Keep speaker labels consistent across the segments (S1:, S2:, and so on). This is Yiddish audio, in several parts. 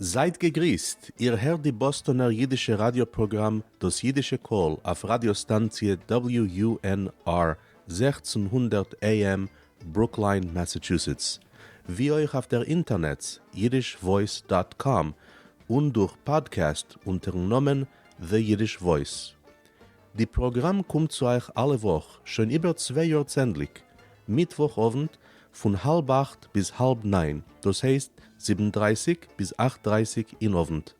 S1: זייט געגריסט, איר הערט די באסטאנער אידישע ראדיא פראגראם דאס אידישע קול אויף ראדיא סטאנציע WUNR 1600 AM ברוקליין מאסאטשוסעטס, ווי אויך אויף דער אינטערנעץ yiddishvoice dot com און דורך פאדקעסט אונטערן נאמען The Yiddish Voice. די פראגראם קומט צו אייך אלע וואך שוין איבער צוויי יאר צענדליג, מיטוואך אוונט פון האלב אכט ביז האלב ניין, דאס הייסט זיבן דרייסיג ביז אכט דרייסיג אין אוונט.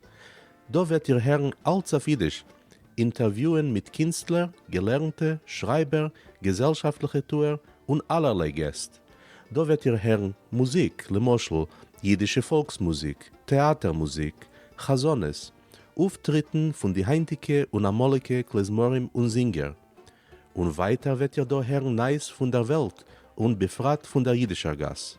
S1: דא וועט איר הערן אלץ אויף אידיש, אינטערוויוען מיט קינסטלער, געלערנטע, שרייבער, געזעלשאפטליכע טוער, און אלערליי געסט. דא וועט איר הערן מוזיק, למשל, אידישע פאלקס מוזיק, טעאטער מוזיק, חזנות, אויפטריטן פון די היינטיגע און אמאליגע כלי-זמרים און זינגער. און ווייטער וועט איר דא הערן נייעס פון דער וועלט און בפרט פון דער אידישער גאס.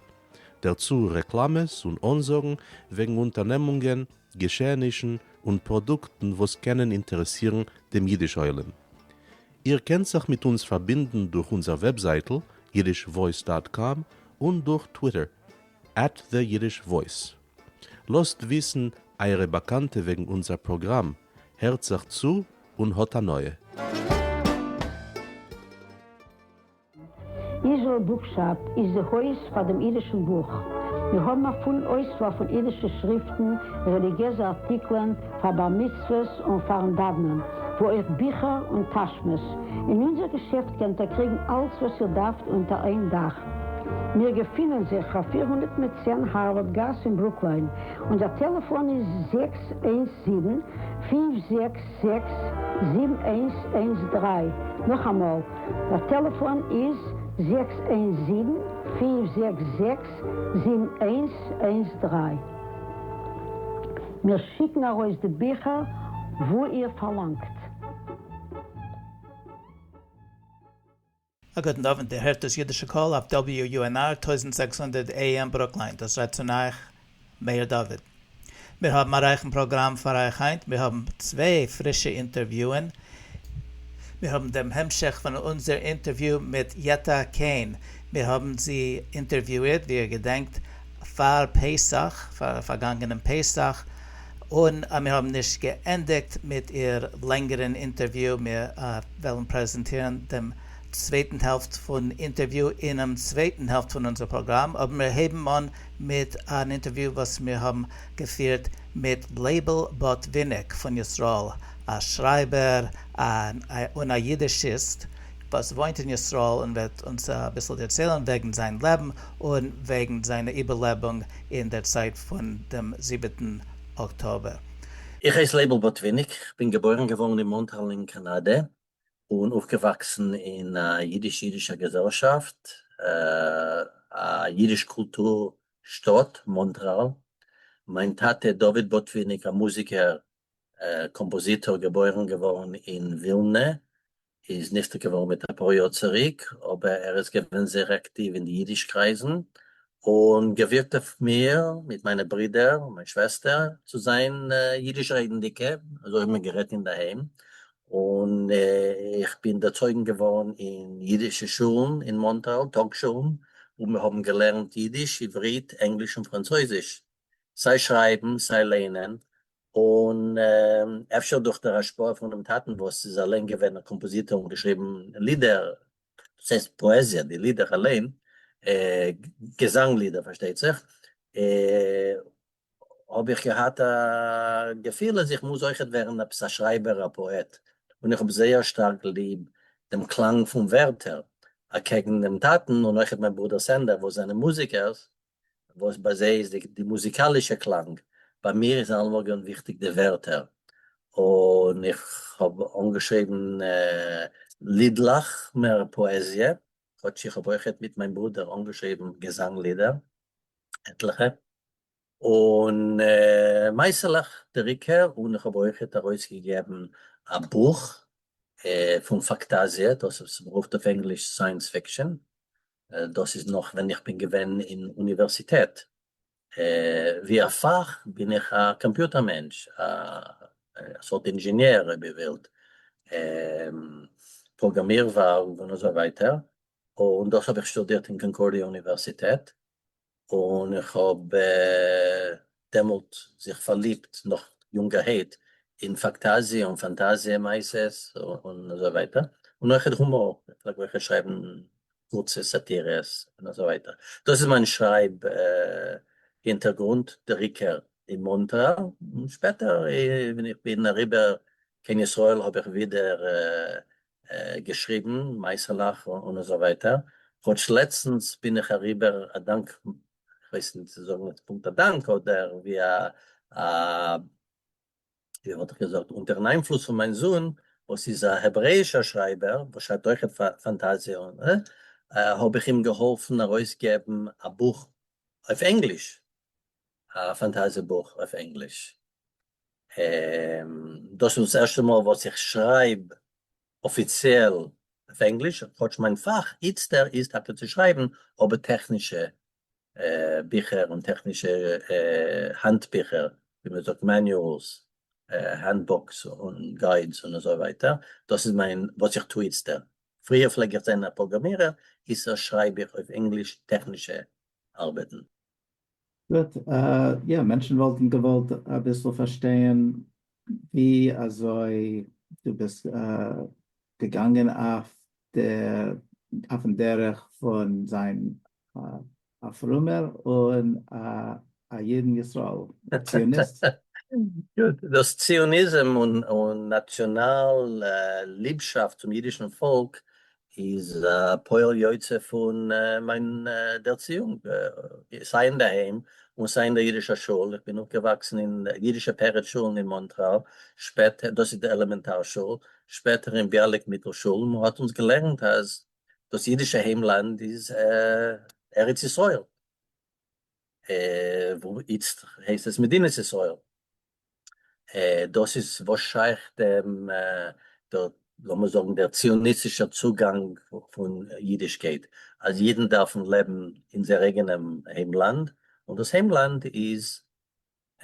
S1: דערצו רעקלאמעס און אנזאגן וועגן אונטערנעמונגען, געשעענישן און פראדוקטן וואס קענען אינטערעסירן דעם אידיש עולם. איר קענט זיך מיט אונז פארבינדן דורך אונזער וועבזייטל yiddishvoice dot com און דורך טוויטער at the Yiddish Voice. לאזט וויסן אייערע באקאנטע וועגן אונזער פראגראם, הערט זיך צו און האט הנאה.
S2: Israel Bookshop איז די הויז פאר דעם אידישן בוך. מיר האבן א פולן אויסוואל פון אידישע שריפטן, רעליגיעזע ארטיקלען, פאר בר מצוות און פארן דאוונען, וואו אויך ביכער און טאשמעס. אין אונזער געשעפט קענט איר קריגן אלץ וואס איר דארפט אונטער איין דאך. מיר געפינען זיך אויף 410 הארווארד גאס אין ברוקליין. אונזער טעלעפאן איז 617 566 7113. נאכאמאל. דער טעלעפאן איז 617 566 7113. מיר שיקן ארויס די ביכער וואו איר פארלאנגט.
S3: א גוטן אוונט, איר הערט דאס אידישע קול אויף WUNR 1600 AM ברוקליין, דאס רעדט צו אייך מאיר דוד. מיר האבן א רייכן פראגראם פאר אייך היינט, מיר האבן צוויי פרישע אינטערוויוען, מיר האבן דעם המשך פון אונזער אינטערוויו מיט יעטא קעין, מיר האבן זי אינטערוויואירט ווי איר געדענקט פאר פסח, פאר פארגאנגענעם פסח, און מיר האבן נישט געענדיגט מיט איר לענגערן אינטערוויו, מיר וועלן פרעזענטירן דעם צווייטן העלפט פון אינטערוויו אינעם צווייטן העלפט פון אונזער פראגראם, אבער מיר הייבן אן מיט אן אינטערוויו וואס מיר האבן געפירט מיט לייבל באטוויניק פון ישראל, א שרייבער און א אידישיסט וואס וואוינט אין ישראל און וועט אונז אביסל דערציילן וועגן זיין לעבן און וועגן זיינע איבערלעבונג אין דער צייט פון דעם זיבעטן אקטאבער.
S4: איך הייס לייבל באטוויניק, כ'בין געבוירן געווארן אין מאנטרעאל אין קאנאדע, און אויפגעוואקסן אין א אידיש-אידישער געזעלשאפט, א אידיש קולטור שטאט, מאנטרעאל. מיין טאטע דוד באטוויניק, א מוזיקער, קאמפאזיטאר, געבוירן געווארן אין ווילנע, איז נפטר געווארן מיט אפאר יאר צוריק, אבער ער איז געווען זייער אקטיוו אין די אידיש קרייזן, און געווירקט אויף מיר מיט מיינע ברידער און מיין שוועסטער צו זיין אידיש רעדנדיגע, אזוי האט מען גערעדט אינדערהיים, און איך בין דערצויגן געווארן אין אידישע שולן אין מאנטרעאל, טאג שולן, וואו מיר האבן געלערנט אידיש, עברית, ענגליש און פראנצויזיש, סיי שרייבן סיי ליינען, און אפשר דורך דער השפעה פונעם טאטן וואס איז אליין געווען א קאמפאזיטאר און געשריבן לידער, דאס הייסט פאעזיע, די לידער אליין, געזאנג לידער פארשטייט זיך, האב איך געהאט א געפיל אז איך מוז אויכעט ווערן עפעס א שרייבער א פאעט, און איך האב זייער שטארק ליב דעם קלאנג פון ווערטער, אקעגן דעם טאטן און אויכעט מיין ברודער סענדער וואס זענען מוזיקערס, וואס ביי זיי איז די מוזיקאלישע קלאנג, ביי מיר איז אלעמאל געווען וויכטיג די ווערטער, און איך האב אנגעשריבן לידלעך, מער פאעזיע, כאטש איך האב אויכעט מיט מיין ברודער אנגעשריבן געזאנג לידער, עטליכע, און מעשה'לעך דער עיקר, און איך האב אויכעט ארויסגעגעבן א בוך פון פאנטאזיע, דאס וואס מ'רופט אויף ענגליש science fiction, דאס איז נאך ווען איך בין געווען אין אוניווערסיטעט, ווי א פאך בין איך א קאמפיוטער מענטש, א סארט אינזשעניער אויב איר ווילט, פראגראמירווארג און אזוי ווייטער, און דאס האב איך שטודירט אין קאנקארדיע אוניווערסיטעט, און איך האב. דעמאלט זיך פארליבט נאך יונגערהייט אין פאקטאזיע און פאנטאזיע מעשות און אזוי ווייטער, און אויכעט הומאר, איך פלעג אויכעט שרייבן קורצע סאטירעס און אזוי ווייטער. דאס איז מיין שרייב הינטערגרונט, דער עיקר אין מאנטרעאל, און שפעטער ווען איך בין אריבער קיין ישראל האב איך ווידער געשריבן מעשה'לעך און אזוי ווייטער, כאטש לעצטנס בין איך אריבער אדאנק, כ'ווייס נישט צו זאגן פונקט אדאנק אדער ווי א ווי וואלט איך געזאגט, אונטערן איינפלוס פון מיין זון וואס איז א העברעאישער שרייבער וואס שרייבט אויכעט פאנטאזיע און האב איך אים געהאלפן ארויסגעבן א בוך אויף ענגליש, א פאנטאזיע בוך אויף ענגליש. דאס איז דאס ערשטע מאל וואס איך שרייב אפיציעל אויף ענגליש, כאטש מיין פאך איצטער איז טאקע צו שרייבן, אבער טעכנישע ביכער און טעכנישע האנטביכער, ווי מען זאגט manuals, handbooks און guides און אזוי ווייטער, דאס איז מיין וואס איך טו איצטער. פריער פלעג איך זיין א פראגראמירער, איצטער שרייב איך אויף ענגליש טעכנישע ארבעטן.
S3: גוט, יא, מענטשן וואלטן געוואלט אביסל פארשטיין ווי אזוי דו ביסט געגאנגען אויף דער אויפן דרך פון זיין א פרומער און א איד אין ישראל, א ציוניסט.
S4: גוט, דאס ציוניזם און נאציאנאל ליבשאפט צום אידישן פאלק איז א פועל יוצא פון מיין ערציאונג, סיי אינדערהיים און סיי אין דער אידישער שול, איך בין אויפגעוואקסן אין אידישע פרץ שולן אין מאנטרעאל, שפעטער, דאס איז די עלעמענטאר שול, שפעטער אין ביאליק מיטל שול, און מען האט אונז געלערנט אז דאס אידישע היימלאנד איז ארץ ישראל, וואו איצט הייסט עס מדינת ישראל. דאס איז וואס שייך דעם, לאמיר זאגן, דער ציוניסטישער צוגאנג פון אידישקייט, אז אידן דארפן לעבן אין זייער אייגענעם היימלאנד, און דאס היימלאנד איז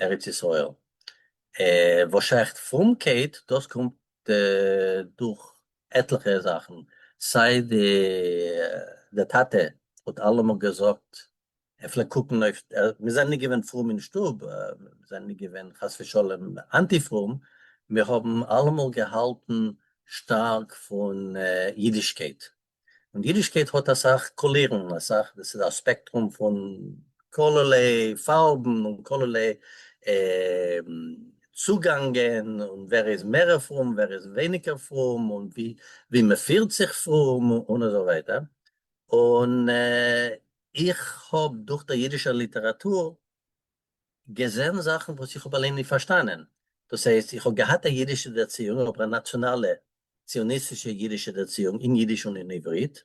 S4: ארץ ישראל. וואס שייך פרומקייט, דאס קומט דורך עטליכע זאכן, סיי דער טאטע האט אלעמאל געזאגט ער פלעגט קוקן אויף, מיר זענען נישט געווען פרום אין שטוב, מיר זענען נישט געווען חס ושלום אנטי פרום, מיר האבן אלעמאל געהאלטן שטארק פון אידישקייט, און אידישקייט האט אסאך קאלירן, אסאך, דאס איז א ספעקטרום פון כלערליי פארבן און כלערליי צוגאנגען, און ווער איז מער פרום ווער איז ווייניגער פרום, און ווי מען פירט זיך פרום און אזוי ווייטער, און איך האב דורך דער אידישער ליטעראטור געזען זאכן וואס איך האב אליין נישט פארשטאנען. דאס הייסט, איך האב געהאט א אידישע ערציאונג, אבער א נאציאנאלע, ציוניסטישע אידישע ערציאונג אין אידיש און אין עברית,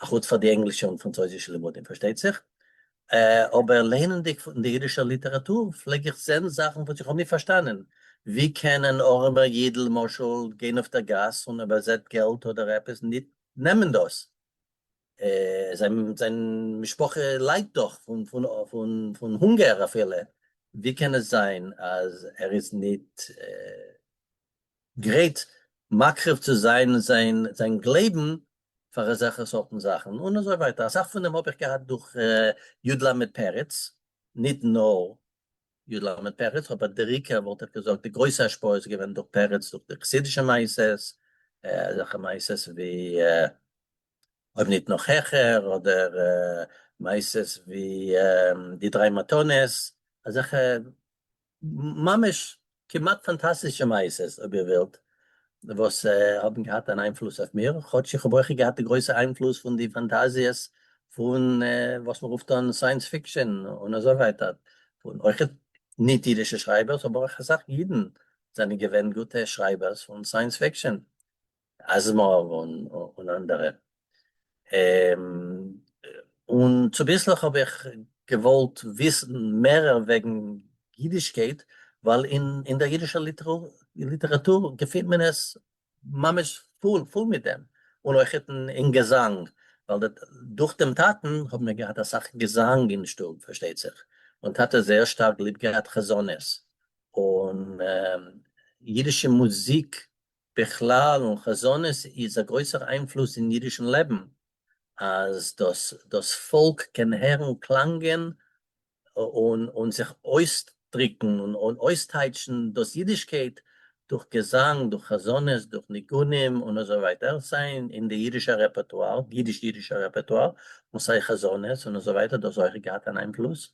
S4: אחוץ פאר די ענגלישע און פראנצויזישע לימודים פארשטייט זיך. אבער ליינענדיג פון די אידישע ליטעראטור פלעג איך זען זאכן וואס איך האב נישט פארשטאנען. ווי קען אן ארעמער איד למשל גיין אויף דער גאס און אויב ער זעט געלט אדער עפעס ניט נעמען דאס? זיין זיין משפחה ליידט דאך פון פון פון הונגער אפילו, ווי קען עס זיין אז ער איז ניט גרייט מקריב צו זיין זיין זיין גלייבן פאר אזעלכע סארטן זאכן און אזוי ווייטער, אסאך פון דעם האב איך געהאט דורך י ל פרץ, ניט נאר י ל פרץ, אבער דער עיקר וואלט איך געזאגט די גרויסע השפעה איז געווען דורך פרץ, דורך די חסידישע מעשות, אזעלכע מעשות ווי אויב ניט נאך העכער, אדער מעשות ווי די דריי מתנות, אזעלכע ממש כמעט פאנטאסטישע מעשות אויב איר ווילט, וואס האבן געהאט אן איינפלוס אויף מיר, כאטש איך האב אויך געהאט די גרויסע איינפלוס פון די פאנטאזיעס פון וואס מען רופט אן science fiction און אזוי ווייטער, פון אויך ניט אידישע שרייבערס, אבער אויך אסאך אידן זענען געווען גוטע שרייבערס פון science fiction. אזימאוו און אנדערע. און צוביסלעך האב איך געוואלט וויסן מערער וועגן אידישקייט, ווייל אין דער אידישער ליטעראטור געפינט מען עס ממש פול פול מיט דעם, און אויך אין געזאנג, ווייל דורך דעם טאטן האבן מיר געהאט אסאך געזאנג אין שטוב, פארשטייט זיך, און טאטע האט זייער שטארק ליב געהאט חזנות, און אידישע מוזיק בכלל און חזנות איז א גרויסער איינפלוס אין אידישן לעבן, אז דאס דאס פאלק קען הערן קלאנגען און און זיך אויס. אויסדריקן און אויסטייטשן דאס אידישקייט דורך געזאנג, דורך חזנות, דורך ניגונים און אזוי ווייטער, סיי אין די אידישע רעפערטואר, אידיש-אידישע רעפערטואר, און סיי חזנות און אזוי ווייטער, דאס אויך געהאט אן איינפלוס.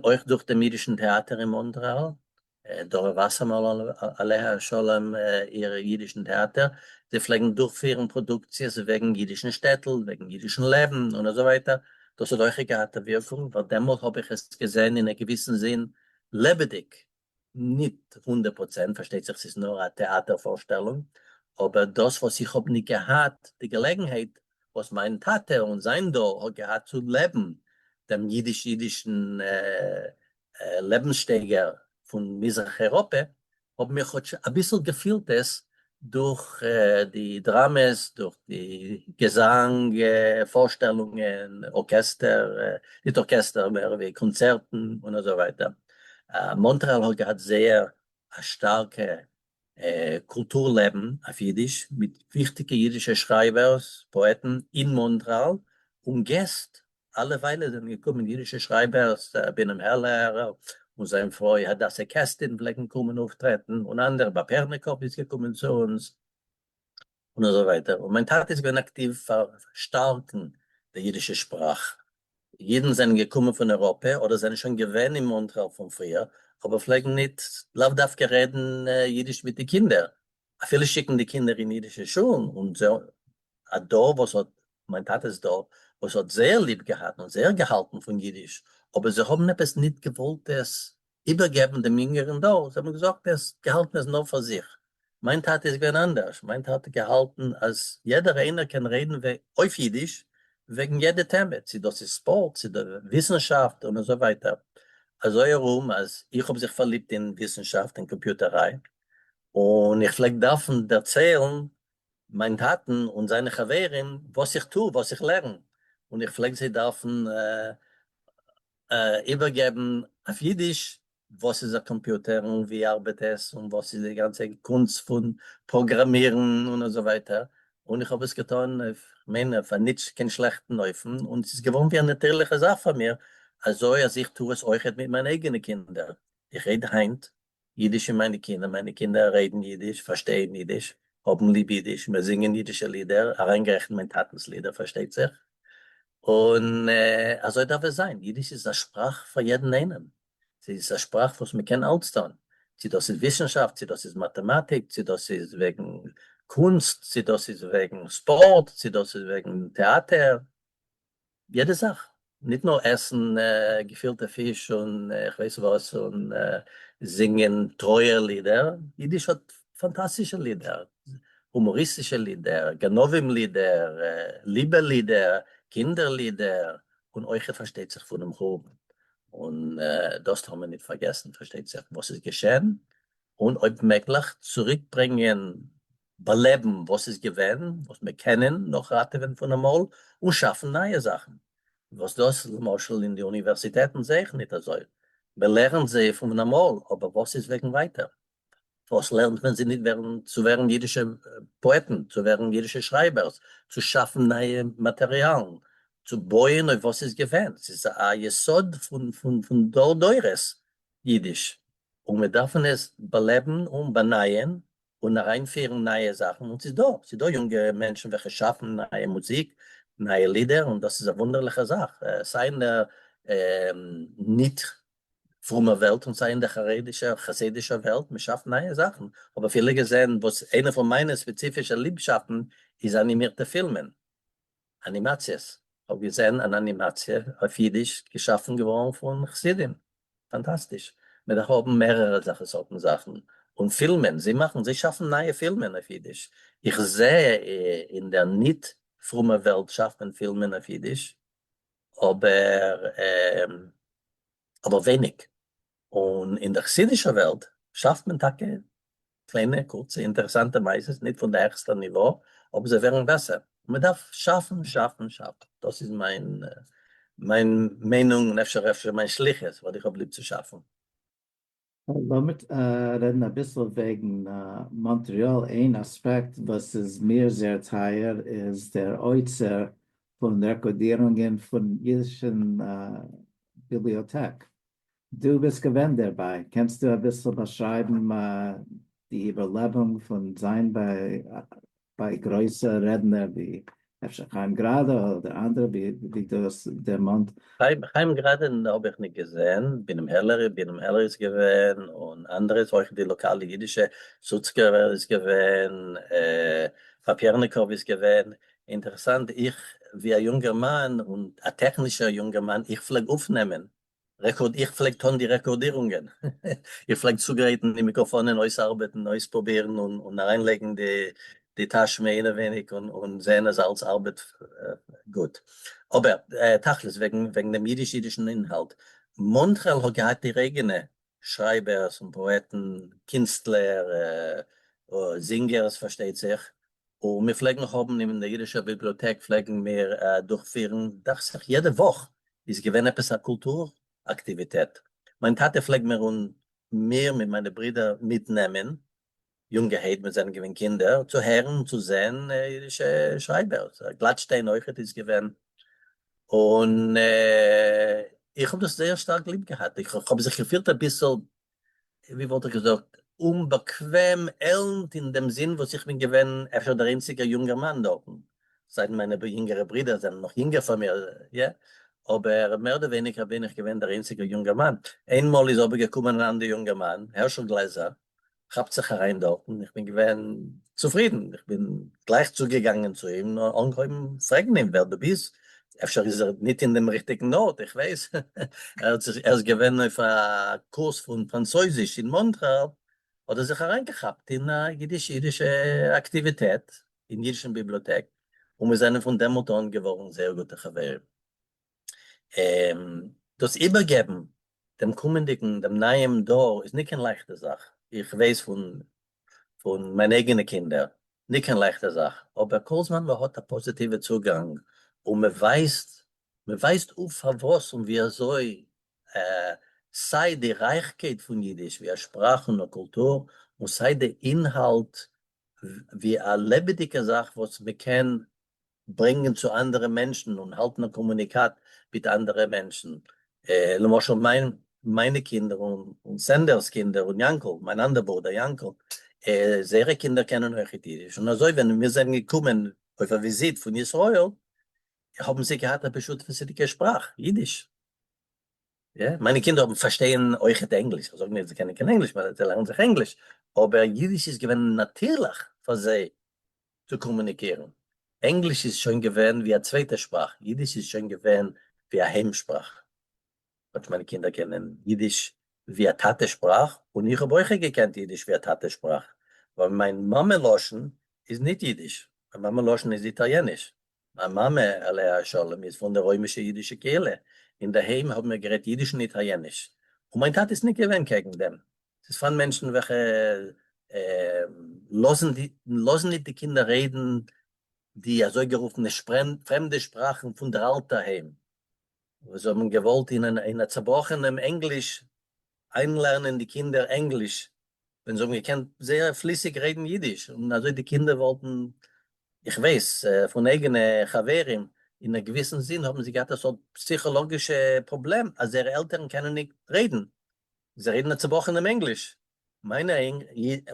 S4: אויך דורך דעם אידישן טעאטער אין מאנטרעאל, דארע וואסערמאן עליה השלום איר אידישן טעאטער, זיי פלעגן דורכפירן פראדוקציעס וועגן אידישן שטעטל, וועגן אידישן לעבן און אזוי ווייטער, דאס האט אויך געהאט א ווירקונג, ווייל דעמאלט האב איך עס געזען אין א געוויסן זין לעבעדיג, ניט 100%, פארשטייט זיך ס'איז נאר א טעאטער פארשטעלונג, אבער דאס וואס איך האב ניט געהאט די געלעגנהייט וואס מיין טאטע און זיין דור האט געהאט צו לעבן דעם אידיש-אידישן לעבנסשטייגער פון מזרח אייראפע, האבן מיר כאטש אביסל געפילט עס דורך די דראמעס, דורך די געזאנג פארשטעלונגען, ארקעסטער, ניט ארקעסטער, מער ווי קאנצערטן און אזוי ווייטער. מאנטרעאל האט געהאט זייער א שטארקע קולטור לעבן אויף אידיש, מיט וויכטיגע אידישע שרייבערס, פאעטן אין מאנטרעאל, און געסט אלע וויילע זענען געקומען אידישע שרייבערס, בינעם העלער און זיין פרוי הדסה קעסטין פלעגן קומען אויפטרעטן, און אנדערע, פאפערניקאוו איז געקומען צו אונז, און אזוי ווייטער, און מיין טאטע איז געווען אקטיוו פאר שטארקן די אידישע שפראך, אידן זענען געקומען פון אייראפע אדער זענען שוין געווען אין מאנטרעאל פון פריער, אבער פלעגן ניט לאו דווקא רעדן אידיש מיט די קינדער, אפילו שיקן די קינדער אין אידישע שולן, און א דור וואס האט, מיין טאטע'ס דור, וואס האט זייער ליב געהאט און זייער געהאלטן פון אידיש, אבער זיי האבן עפעס ניט געוואלט עס איבערגעבן דעם יונגערן דור, זיי האבן געזאגט עס, געהאלטן עס נאר פאר זיך. מיין טאטע איז געווען אנדערש, מיין טאטע האט געהאלטן אז יעדער איינער קען רעדן אויף אידיש וועגן יעדע טעמע, צי דאס איז ספארט, צי וויסנשאפט און אזוי ווייטער. אזוי ארום אז איך האב זיך פארליבט אין וויסנשאפט און קאמפיוטעריי, און איך פלעג דארפן דערציילן מיין טאטן און זיינע חברים וואס איך טו, וואס איך לערן, און איך פלעג זיי דארפן איבערגעבן אויף אידיש וואס איז א קאמפיוטער און ווי ארבעט עס און וואס איז די גאנצע קונסט פון פראגראמירן און אזוי ווייטער, און איך האב עס געטון אויף, כ'מיין אויף א נישט קיין שלעכטן אופן, און ס'איז געווארן ווי א נאטירליכע זאך פאר מיר, אזוי אז איך טו עס אויכעט מיט מיינע אייגענע קינדער, איך רעד היינט אידיש אין מיינע קינדער, מיינע קינדער רעדן אידיש, פארשטייען אידיש, האבן ליב אידיש, מיר זינגען אידישע לידער, אריינגערעכנט מיין טאטנ'ס לידער פארשטייט זיך, און אזוי דארף עס זיין, אידיש איז א שפראך פאר יעדן איינעם, ס'איז א שפראך וואס מען קען אלץ טון, צו דאס איז וויסנשאפט, צו דאס איז מאטעמאטיק, צו דאס איז וועגן קונסט, צו דאס איז וועגן ספארט, צו דאס איז וועגן טעאטער, יעדע זאך, ניט נאר עסן געפילטע פיש און כ'ווייס וואס און זינגען טרויער לידער, אידיש האט פאנטאסטישע לידער, הומאריסטישע לידער, גנבים לידער, ליבע לידער, קינדער לידער, און אויכעט פארשטייט זיך פונעם חורבן, און דאס טאר מען ניט פארגעסן פארשטייט זיך וואס איז געשען, און אויב מעגליך צוריקברענגען באלעבן וואס איז געווען, וואס מיר קענען נאך ראטעווען פון אמאל, און שאפן נייע זאכן, וואס דאס למשל אין די אוניווערסיטעטן זעה איך ניט אזוי, מען לערנט זיי פון אמאל, אבער וואס איז וועגן ווייטער? וואס לערנט מען זיי ניט ווערן צו ווערן אידישע פאעטן, צו ווערן אידישע שרייבערס, צו שאפן נייע מאטעריאלן, צו בויען אויף וואס איז געווען, ס'איז א יסוד פון פון דור דורות אידיש, און מיר דארפן עס באלעבן און באנייען, און אריינפירן נייע זאכן, און ס'איז דא, ס'איז דא יונגע מענטשן וועלכע שאפן נייע מוזיק, נייע לידער, און דאס איז א וואונדערליכע זאך, סיי אין דער ניט פרומער וועלט און סיי אין דער חרדישער, חסידישער וועלט, מען שאפט נייע זאכן, כ'האב אפילו געזען וואס איינע פון מיינע ספעציפישע ליבשאפטן איז אנימירטע פילמען. אנימאציעס, כ'האב געזען אן אנימאציע אויף אידיש געשאפן געווארן פון חסידים, פאנטאסטיש, מען דארף האבן מערערע אזעלכע סארטן זאכן, און פילמען, זיי מאכן, זיי שאפן נייע פילמען אויף אידיש, איך זע אין דער ניט פרומער וועלט שאפט מען פילמען אויף אידיש, אבער אבער ווייניג, און אין דער חסידישער וועלט שאפט מען טאקע קליינע קורצע אינטערעסאנטע מעשות, ניט פון די העכסטע ניווא, אבער זיי ווערן בעסער. מען דארף שאפן, שאפן, שאפן. דאס איז מיין מיין מיינונג און אפשר אפשר מיין שליחות, ווייל איך האב ליב צו שאפן.
S3: לאמיר רעדן אביסל וועגן מאנטריאל, איין אספעקט וואס איז מיר זייער טייער איז דער אוצר פון רעקארדירונגען פון אידישן ביבליאטעק. דו ביסט געווען דערביי, קענסטו אביסל באשרייבן די איבערלעבונג פון זיין ביי ביי גרויסע רעדנער ווי אפשר חיים גראדע אדער אנדערע ווי דו האסט דערמאנט?
S4: חיים גראדע האב איך ניט געזען, בינעם העלער, בינעם העלער איז געווען, און אנדערע איז אויך די לאקאלע אידישע, סוצקעווער איז געווען, פאפיערניקאוו איז געווען, אינטערעסאנט איך ווי א יונגערמאן און א טעכנישער יונגערמאן איך פלעג אויפנעמען רעקארד איך פלעג טון די רעקארדירונגען, איך פלעג צוגרייטן די מיקראפאנען אויסארבעטן אויספרובירן און אריינלייגן די טאשמע אינעווייניג און זען אז אלץ ארבעט גוט. אבער תכלית וועגן וועגן דעם אידיש אידישן אינהאלט, מאנטרעאל האט געהאט איר אייגענע שרייבערס און פאעטן, קינסטלער, זינגערס פארשטייט זיך, און מיר פלעגן האבן אין דער אידישער ביבליאטעק פלעגן מיר דורכפירן, דאכט זיך יעדע וואך איז געווען עפעס א קולטור אקטיוויטעט, מיין טאטע פלעג מיר און מיר מיט מיינע ברידער מיטנעמען, יונגערהייט מיר זענען געווען קינדער, צו הערן און צו זען אידישע שרייבערס, גלאטשטיין אויכעט איז געווען, און איך האב דאס זייער שטארק ליב געהאט, איך האב זיך געפילט אביסל ווי וואלט איך געזאגט, אומבאקוועם, עלנט אין דעם זין וואס איך בין געווען אפשר דער איינציגער יונגערמאן דארטן, סיידן מיינע יונגערע ברידער זענען נאך יונגער פאר מיר, יא, אבער מער אדער ווייניגער בין איך געווען דער איינציגער יונגערמאן. איינמאל איז אבער געקומען אן אנדער יונגערמאן, הערשל גלעזער, כאפט זיך אריין דארטן, איך בין געווען צופרידן, איך בין גלייך צוגעגאנגען צו אים און אנגעהויבן פרעגן אים ווער דו ביסט, אפשר איז ער ניט אין דעם ריכטיגן ארט, איך ווייס, ער האט זיך, ער איז געווען אויף א קורס פון פראנצויזיש אין מאנטרעאל, האט ער זיך אריינגעכאפט אין א אידיש אידישע אקטיוויטעט אין אידישן ביבליאטעק, און מיר זענען פון דעמאלט אן געווארן זייער גוטע חברים. דאס איבערגעבן דעם קומענדיגן, דעם נייעם דור איז ניט קיין לייכטע זאך, איך ווייס פון פון מיינע אייגענע קינדער, ניט קיין לייכטע זאך, אבער כל זמן מען האט א פאזיטיווע צוגאנג און מען ווייזט, מען ווייזט אויף פארוואס און ווי אזוי סיי די רייכקייט פון אידיש ווי א שפראך און א קולטור, און סיי די אינהאלט ווי א לעבעדיגע זאך וואס מען קען ברענגען צו אנדערע מענטשן און האלטן א קאמוניקאט מיט אנדערע מענטשן, למשל מיין מיינע קינדער און סענדער'ס קינדער און יאנקל, מיין אנדער ברודער יאנקל, זייערע קינדער קענען אויכעט אידיש, און אזוי ווען מיר זענען געקומען אויף א וויזיט פון ישראל האבן זיי געהאט א בשותפות'דיגע שפראך, אידיש. יא, מיינע קינדער האבן פארשטייען אויכעט ענגליש, איך זאג נישט זיי קענען קיין ענגליש, זיי לערנען זיך ענגליש, אבער אידיש איז געווען נאטירליך פאר זיי צו קאמוניקירן. ענגליש איז שוין געווען ווי א צווייטע שפראך, אידיש איז שוין געווען ווי א היים שפראך. כאטש מיינע קינדער קענען אידיש ווי א טאטע שפראך, און איך האב אויך געקענט אידיש ווי א טאטע שפראך, ווייל מיין מאמע לשון איז ניט אידיש, מיין מאמע לשון איז איטאליעניש. מיין מאמע עליה השלום איז פון די רוימישע אידישע קהילה, אינדערהיים האבן מיר גערעדט אידיש און איטאליעניש, און מיין טאטע איז ניט געווען קעגן דעם. ס'איז פארהאן מענטשן וועלכע לאזן די לאזן ניט די קינדער רעדן די אזויגערופענע פרעמדע שפראכן פון דער אלטער היים, וואס זיי האבן געוואלט אין אין א צעבראכענעם ענגליש איינלערנען די קינדער ענגליש, ווען זיי האבן געקענט זייער פליסיג רעדן אידיש, און אזוי די קינדער וואלטן, איך ווייס פון אייגענע חברים, אין א געוויסן זין האבן זיי געהאט א סארט פסיכאלאגישע פראבלעם אז זייערע עלטערן קענען ניט רעדן, זיי רעדן א צובראכענעם ענגליש. מיינע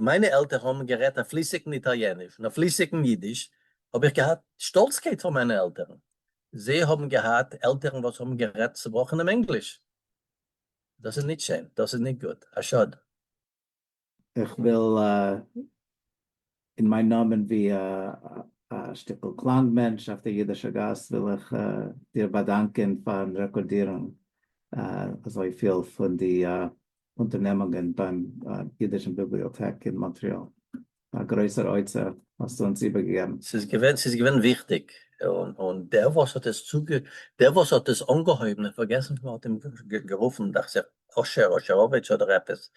S4: מיינע עלטערן האבן גערעדט א פליסיגן איטאליעניש און א פליסיגן אידיש, האב איך געהאט שטאלצקייט פאר מיינע עלטערן. זיי האבן געהאט עלטערן וואס האבן גערעדט צובראכענעם ענגליש. דאס איז ניט שיין, דאס איז ניט גוט, א שאד.
S3: איך וויל אין מיין נאמען ווי א שטיקל קלאנג מענטש אויף דער אידישער גאס וויל איך דיר באדאנקען פארן רעקארדירן אזויפיל פון די אונטערנעמונגען ביים אידישן ביבליאטעק אין מאנטריאל. א גרויסער אוצר האסטו אונז איבערגעגעבן.
S4: ס'איז געווען, ס'איז געווען וויכטיג, און און דער וואס האט עס צוגע, דער וואס האט עס אנגעהויבן, איך פארגעסן ווי מ'האט אים גערופן, דאכט זיך אשר, אשעראוויטש אדער עפעס,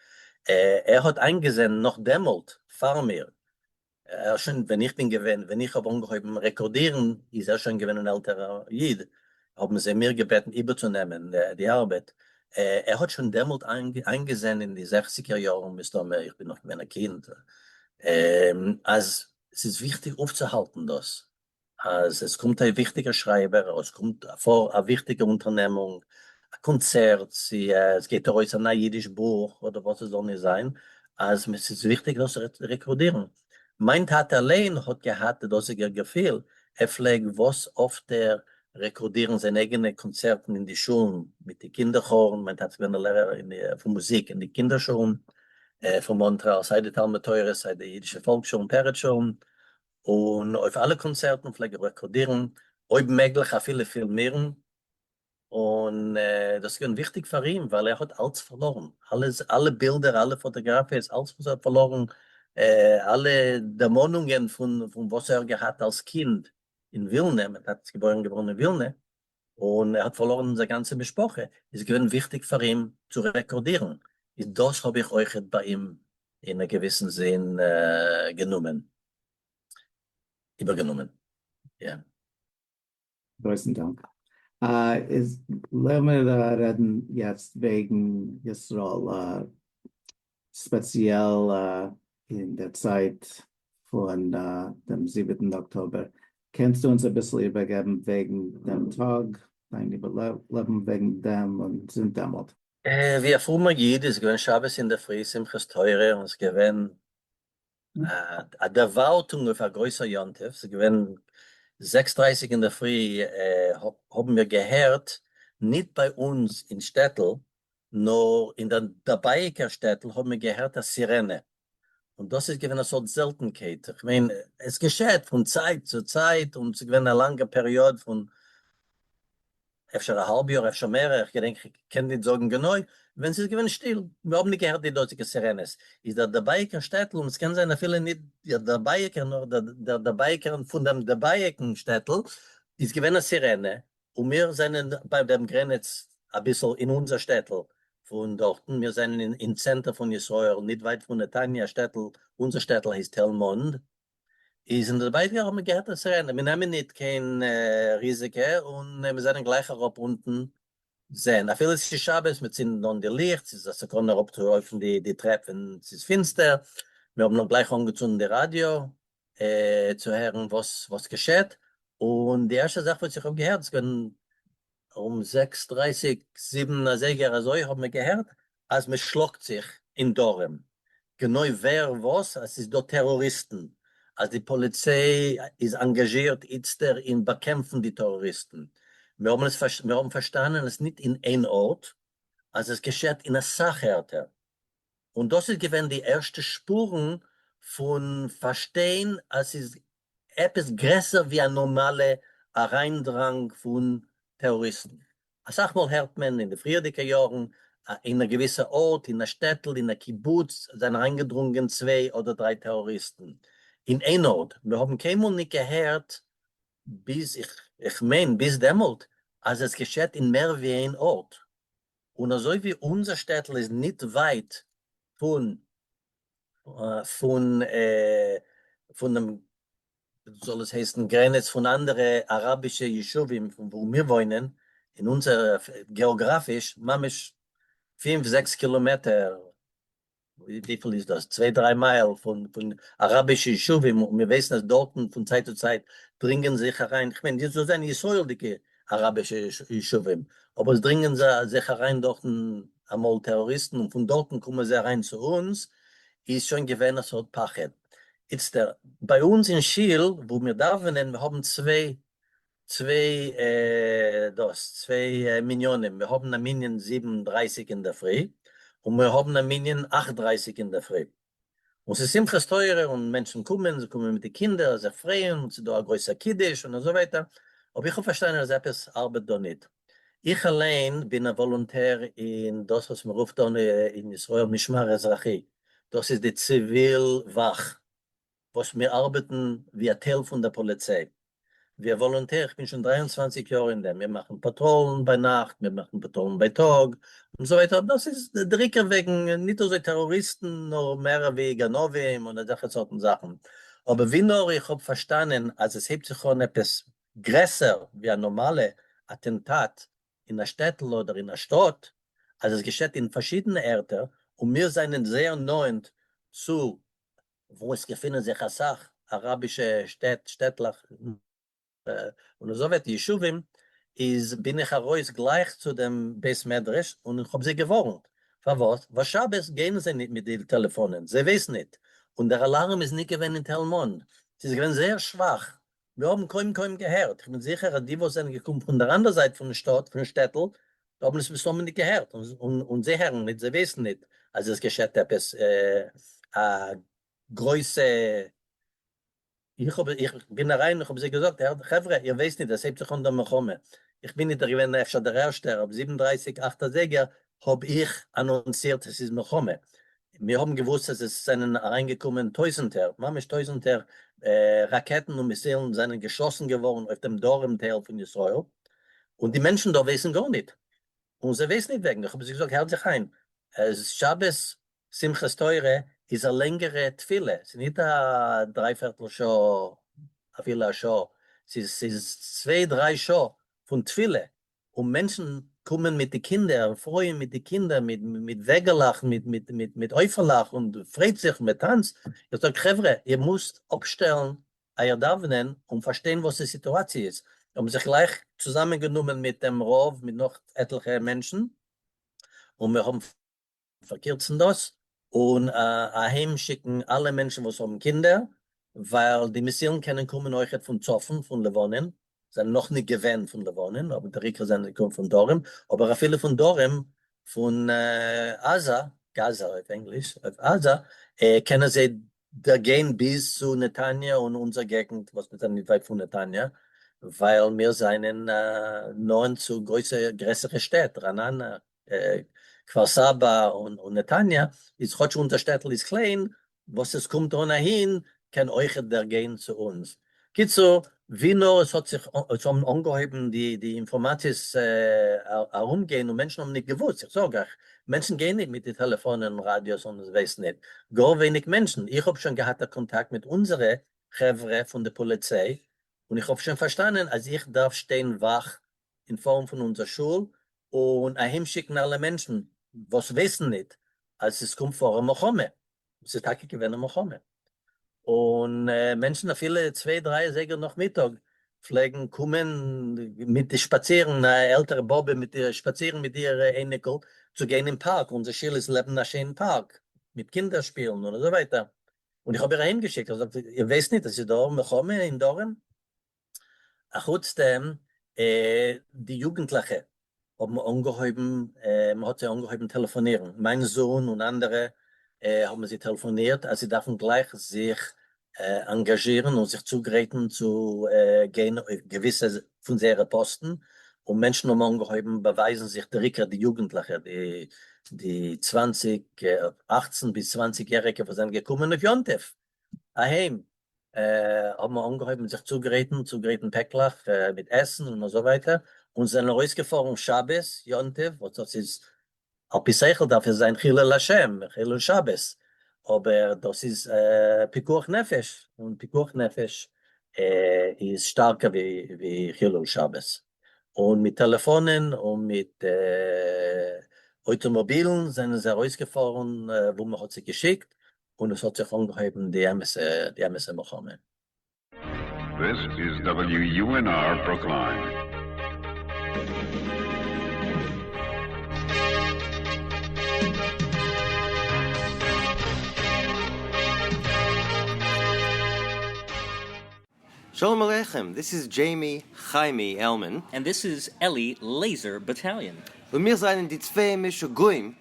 S4: ער האט איינגעזען נאך דעמאלט פאר מיר, ער שוין ווען איך בין געווען, ווען איך האב אנגעהויבן רעקארדירן איז ער שוין געווען אן עלטערער איד, האבן זיי מיר געבעטן איבערצונעמען די ארבעט, ער האט שוין דעמאלט איינגעזען אין די זעכציגער יארן מסתמא, איך בין נאך געווען א קינד, אז ס'איז וויכטיג אויפצוהאלטן דאס, אז עס קומט א וויכטיגער שרייבער, עס קומט פאר א וויכטיגע אונטערנעמונג. א קאנצערט, צו עס גייט ארויס א ניי אידיש בוך אדער וואס עס זאל נישט זיין, אז עס איז וויכטיג דאס רעקארדירן. מיין טאטע אליין האט געהאט די דאזיגע געפיל, ער פלעג וואס אפטער רעקארדירן זיינע אייגענע קאנצערטן אין די שולן מיט די קינדער כארן, מיין טאטע איז געווען א לערער פון מוזיק אין די קינדער שולן פון מאנטרעאל, סיי די תלמוד תורה סיי די אידישע פאלק שולן, פרץ שולן, און אויף אלע קאנצערטן פלעג ער רעקארדירן, אויב מעגליך אפילו פילמירן, און דאס איז געווען וויכטיג פאר אים ווייל ער האט אלץ פארלארן, אלעס, אלע בילדער, אלע פאטאגראפיעס, אלץ וואס ער האט פארלארן, אלע דערמאנונגען פון וואס ער האט געהאט אלס קינד אין ווילנע, מיין טאטע איז געבוירן געווארן אין ווילנע, און ער האט פארלארן זיין גאנצע משפחה, איז געווען וויכטיג פאר אים צו רעקארדירן, איז דאס האב איך אויכעט ביי אים אין א געוויסן זין גענומען, איבערגענומען, יא.
S5: גרויסן דאנק. איז לאמיר רעדן יעצט וועגן ישראל, ספעציעל אין דער צייט פון דעם זיבעטן אקטאבער. קענסטו אונז אביסל איבערגעבן וועגן דעם טאג, דיין איבערלעבן וועגן דעם און זינט דעמאלט?
S4: ווי א פרומער איד איז געווען שבת אינדערפרי שמחת תורה און ס'איז געווען א דערווארטונג אויף א גרויסער יום טוב, ס'איז געווען זעקס דרייסיג אינדערפרי האבן מיר געהערט, ניט ביי אונז אין שטעטל, נאר אין דער דערבייאיקער שטעטל האבן מיר געהערט א סירענע, און דאס איז געווען א סארט זעלטנקייט, איך מיין, עס געשעט פון צייט צו צייט, און ס'איז געווען א לאנגער פעריאד פון אפשר א האלב יאר, אפשר מער, איך געדענק, איך קען ניט זאגן גענוי, ווען ס'איז געווען שטיל, מיר האבן ניט געהערט די דאזיקע סירענעס, איז דער דערבייאיקער שטעטל, און ס'קען זיין אפילו ניט דער דערבייאיקער, נאר דער דערבייאיקער פון דעם דערבייאיקן שטעטל, איז געווען א סירענע, און מיר זענען ביי דעם גרענעץ אביסל אין אונזער שטעטל פון דארטן, מיר זענען אין צענטער פון ישראל, ניט ווייט פון נתניה, א שטעטל, אונזער שטעטל הייסט תל מונד, איז אין דערבייאיקער האט מען געהערט א סירענע, מיר נעמען ניט קיין ריזיקע און מיר זענען גלייך אראפ אונטן זען, אפילו עס איז שבת, מיר צינדן אן די ליכט, ס'איז א סכנה אראפצולויפן די טרעפ ווען ס'איז פינסטער, מיר האבן נאך גלייך אנגעצונדן די ראדיא צו הערן וואס געשעט, און די ערשטע זאך וואס איך האב געהערט איז געווען ארום זעקס דרייסיג זיבן אזייגער אזוי האבן מיר געהערט אז מען שלאגט זיך אין דרום, גענוי ווער וואס, אז ס'איז דא טעראריסטן, אז די פאליציי איז אנגאזשירט איצטער אין באקעמפן די טעראריסטן, מיר האבן עס מיר האבן פארשטאנען אז ניט אין איין ארט, אז עס געשעט אין אסאך ערטער, און דאס איז געווען די ערשטע שפורן פון פארשטיין אז ס'איז עפעס גרעסער ווי א נארמאלע אריינדראנג פון טעראריסטן. אסאך מאל הערט מען אין די פריערדיגע יארן אין א געוויסע ארט, אין א שטעטל, אין א קיבוץ, זענען אריינגעדרונגען צוויי אדער דריי טעראריסטן אין איין ארט. מיר האבן קיינמאל ניט געהערט ביז, איך מיין ביז דעמאלט, אז עס געשעט אין מער ווי איין ארט. און אזוי ווי אונזער שטעטל איז ניט ווייט פון פון פון דעם זאל עס הייסן גרעניץ פון אנדערע אראבישע ישובים פון וואו מיר וואוינען, אין אונזער געאגראפיש ממש פינף זעקס קילאמעטער וויפיל איז דאס? צוויי דריי מייל פון אראבישע ישובים, און מיר ווייסן אז דארטן פון צייט צו צייט דרינגען זיך אריין, כ'מיין דאס זענען ישראל'דיגע אראבישע ישובים, אבער עס דרינגען זיך אריין דארטן אמאל טעראריסטן און פון דארטן קומען זיי אריין צו אונז, איז שוין געווען א סארט פחד. איצטער, ביי אונז אין שיל וואו מיר דאווענען, מיר האבן צוויי צוויי דאס צוויי מניינים, מיר האבן א מנין זיבן דרייסיג אינדערפרי, און מיר האבן א מנין אכט דרייסיג אינדערפרי, און ס'איז שמחת תורה און מענטשן קומען, זיי קומען מיט די קינדער, זיך פרייען, און ס'איז דא א גרויסער קידוש און אזוי ווייטער, אבער איך האב פארשטאנען אז עפעס ארבעט דא ניט. איך אליין בין א וואלונטער אין דאס וואס מ'רופט אן אין ישראל משמר אזרחי, דאס איז די ציוויל וואך, וואס מיר ארבעטן ווי א טייל פון דער פאליציי, ווי א וואלונטער, איך בין שוין 23 יאר אין דעם, מיר מאכן פאטראלן ביינאכט, מיר מאכן פאטראלן בייטאג, און אזוי ווייטער, דאס איז דער עיקר וועגן ניט אזוי טעראריסטן, נאר מער ווי גנבים און אזעלכע סארטן זאכן, אבער ווי נאר איך האב פארשטאנען אז עס הייבט זיך אן עפעס גרעסער ווי א נארמאלע אטענטאט אין א שטעטל אדער אין א שטאט, אז עס געשעט אין פארשידענע ערטער, און מיר זענען זייער נאענט צו וואו עס געפינען זיך אסאך אראבישע שטעט, שטעטלעך, און אזוי ווייטער ישובים, איז בין איך ארויס גלייך צו דעם בית מדרש און איך האב זיי געווארנט, פארוואס? ווייל שבת גייען זיי ניט מיט די טעלעפאנען, זיי ווייסן ניט, און דער אלארם איז ניט געווען אין תל מונד, ס'איז געווען זייער שוואך, מיר האבן קוים קוים געהערט, איך בין זיכער אז די וואס זענען געקומען פון דער אנדער זייט פון שטאט, פון שטעטל, האבן עס מסתמא ניט געהערט, און זיי הערן ניט, זיי ווייסן ניט אז עס געשעט עפעס א גרויסע. איך האב, איך בין אריין, איך האב זיי געזאגט, הערט חברה, איר ווייסט ניט, עס הייבט זיך אן דער מלחמה, איך בין ניט דער געווען אפשר דער ערשטער, אבער זיבן דרייסיג אכט אזייגער האב איך אנאנסירט עס איז מלחמה, מיר האבן געוואוסט אז עס זענען אריינגעקומען טויזנטער, ממש טויזנטער ראקעטן און מיסילן זענען געשאסן געווארן אויף דעם דרום טייל פון ישראל, און די מענטשן דא ווייסן גארניט, און זיי ווייסן ניט וועגן, איך האב זיי געזאגט הערט זיך איין, שבת שמחת תורה איז א לענגערע תפילה, ס'איז ניט א דרייפערטל שעה, אפילו א שעה, ס'איז צוויי דריי שעה פון תפילה, און מענטשן קומען מיט די קינדער, פרויען מיט די קינדער, מיט וועגעלעך, מיט עופה'לעך, און פרייט זיך, מען טאנצט, איך זאג חברה, איר מוזט אפשטעלן אייער דאווענען און פארשטיין וואס די סיטואציע איז, האבן זיך גלייך צוזאמען גענומען מיט דעם רב מיט נאך עטליכע מענטשן, און מיר האבן פארקירצן דאס און אהיים שיקן אלע מענטשן וואס האבן קינדער, ווייל די מיסילן קענען קומען אויכעט פון צפון, פון לבנון, זענען נאך ניט געווען פון לבנון, אבער דער עיקר זענען געקומען פון דרום, אבער אפילו פון דרום, פון עזה, Gaza אויף ענגליש, אויף עזה, קענען זיי דערגיין ביז צו נתניה און אונזער געגנט וואס מיר זענען ניט ווייט פון נתניה, ווייל מיר זענען נאענט צו גרויסע גרעסערע שטעט, רעננה, כפר סבא און נתניה, איז כאטש אונזער שטעטל איז קליין, וואס עס קומט אן אהין קען אויכעט דערגיין צו אונז. קיצור, ווי נאר עס האט זיך עס האבן אנגעהויבן די די אינפארמאציעס ארומגיין און מענטשן האבן ניט געוואוסט, איך זאג אייך, מענטשן גייען ניט מיט די טעלעפאנען און ראדיאס און ווייסן ניט, גאר ווייניג מענטשן, איך האב שוין געהאט א קאנטאקט מיט אונזערע חברה פון די פאליציי, און איך האב שוין פארשטאנען אז איך דארף שטיין וואך אין פארנט פון אונזער שול און אהיימשיקן אלע מענטשן וואס ווייסן ניט אז עס קומט פאר א מלחמה, און ס'איז טאקע געווען א מלחמה, און מענטשן אפילו צוויי דריי אזייגער נאכמיטאג פלעגן קומען מיט די שפאצירן, א עלטערע באבע מיט איר שפאצירן מיט איר אייניקל צו גיין אין פארק, אונזער שול איז לעבן א שיינעם פארק מיט קינדער שפילן און אזוי ווייטער, און איך האב איר אהיימגעשיקט, איך האב געזאגט איר ווייסט ניט אז ס'איז דא מלחמה אין דרום? אחוץ דעם, די יוגנטליכע האבן אנגעהויבן, מען האט זיי אנגעהויבן טעלעפאנירן, מיין זוהן און אנדערע האבן זיי טעלעפאנירט אז זיי דארפן גלייך זיך אנגאזשירן און זיך צוגרייטן צו גיין אויף געוויסע פון זייערע פאסטן, און מענטשן האבן אנגעהויבן באווייזן זיך, דער עיקר די יוגנטליכע, די צוואנציג, אכצן ביז צוואנציג יעריגע וואס זענען געקומען אויף יום טוב אהיים, האבן אנגעהויבן זיך צוגרייטן, צוגרייטן פעקלעך מיט עסן און אזוי ווייטער, און זענען ארויסגעפארן שבת יום טוב, וואס דאס איז על פי שכל דארף עס זיין חילול השם, חילול שבת, אבער דאס איז פיקוח נפש, און פיקוח נפש איז שטארקער ווי חילול שבת, און מיט טעלעפאנען און מיט אויטאמאבילן זענען זיי ארויסגעפארן וואו מען האט זיי געשיקט, און עס האט זיך אנגעהויבן די אמת'ע די אמת'ע מלחמה.
S6: This is WUNR Brookline.
S7: Shalom Aleichem, this is Jamie Chaimie Elman.
S8: And this is Eli Laser Battalion.
S7: און מיר זענען די צוויי משוגעים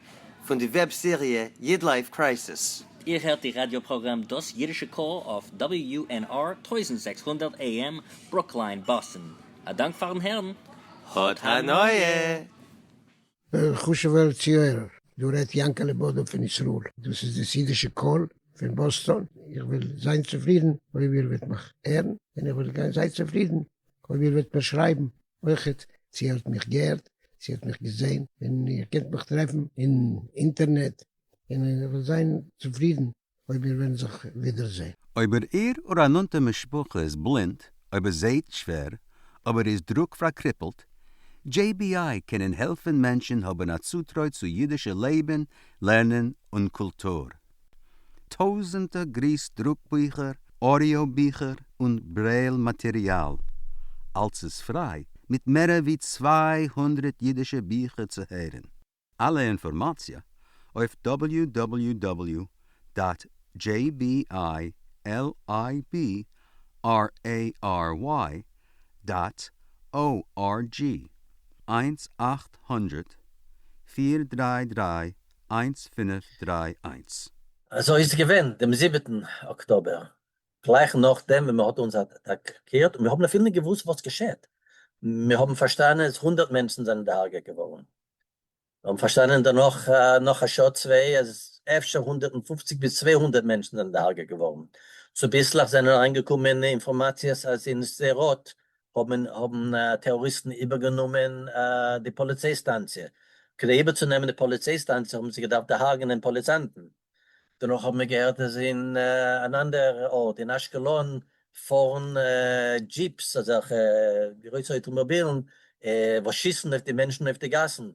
S7: פון די וועב סעריע YidLife Crisis.
S8: איר הערט די ראדיא פראגראם דאס אידישע קול אויף WUNR 1600 AM ברוקליין באסטן. א דאנק פארן הערן.
S7: האט הנאה!
S9: חשוב'ער צוהערער, דא רעדט יענקעלע באדא פון ישראל, דאס איז דאס אידישע קול פון באסטאן, איך וועל זיין צופרידן אויב איר וועט מיך הערן, און איך וועל זיין צופרידן אויב איר וועט מיר שרייבן אויכעט צו איר האט מיך געהערט, צו איר האט מיך געזען, און איר קענט מיך טרעפן אין אינטערנעט, און איך וועל זיין צופרידן אויב מיר וועלן זיך ווידערזען.
S10: אויב איר אדער א נאנטע משפחה איז בלינד, אויב ער זעהט שווער, אבער איז דרוק פארקריפלט, JBI קענען העלפן מענטשן האבן א צוטרוי צו אידישע לעבן, לערנען און קולטור. טויזענטער גריס דרוק ביכער, אודיאו ביכער און ברעיל מאטעריאל. אלץ איז פריי. מיט מערער ווי 200 אידישע ביכער צו הערן. אלע אינפארמאציע אויף www דאט jbilibrary דאט org, 1 800 433 1531.
S4: אזוי איז געווען דעם זיבעטן אקטאבער, גלייך נאכדעם ווען מען האט אונז אטאקירט, און מיר האבן אפילו נישט געוואוסט וואס געשעט, מיר האבן פארשטאנען אז הונדערט מענטשן זענען דערהרגעט געווארן, מיר האבן פארשטאנען דערנאך נאך א שעה צוויי אז אפשר 150 ביז 200 מענטשן זענען דערהרגעט געווארן. צוביסלעך זענען אריינגעקומען אינפארמאציעס אז אין שדרות האבן האבן טעראריסטן איבערגענומען די פאליציי סטאנציע. כדי איבערצונעמען די פאליציי סטאנציע האבן זיי געדארפט דערהרגענען פאליצאנטן. דערנאך האבן מיר געהערט אז אין אן אנדער ארט אין אשקלון פארן דזשיפס, אזעלכע גרויסע אויטאמאבילן וואס שיסן אויף די מענטשן אויף די גאסן,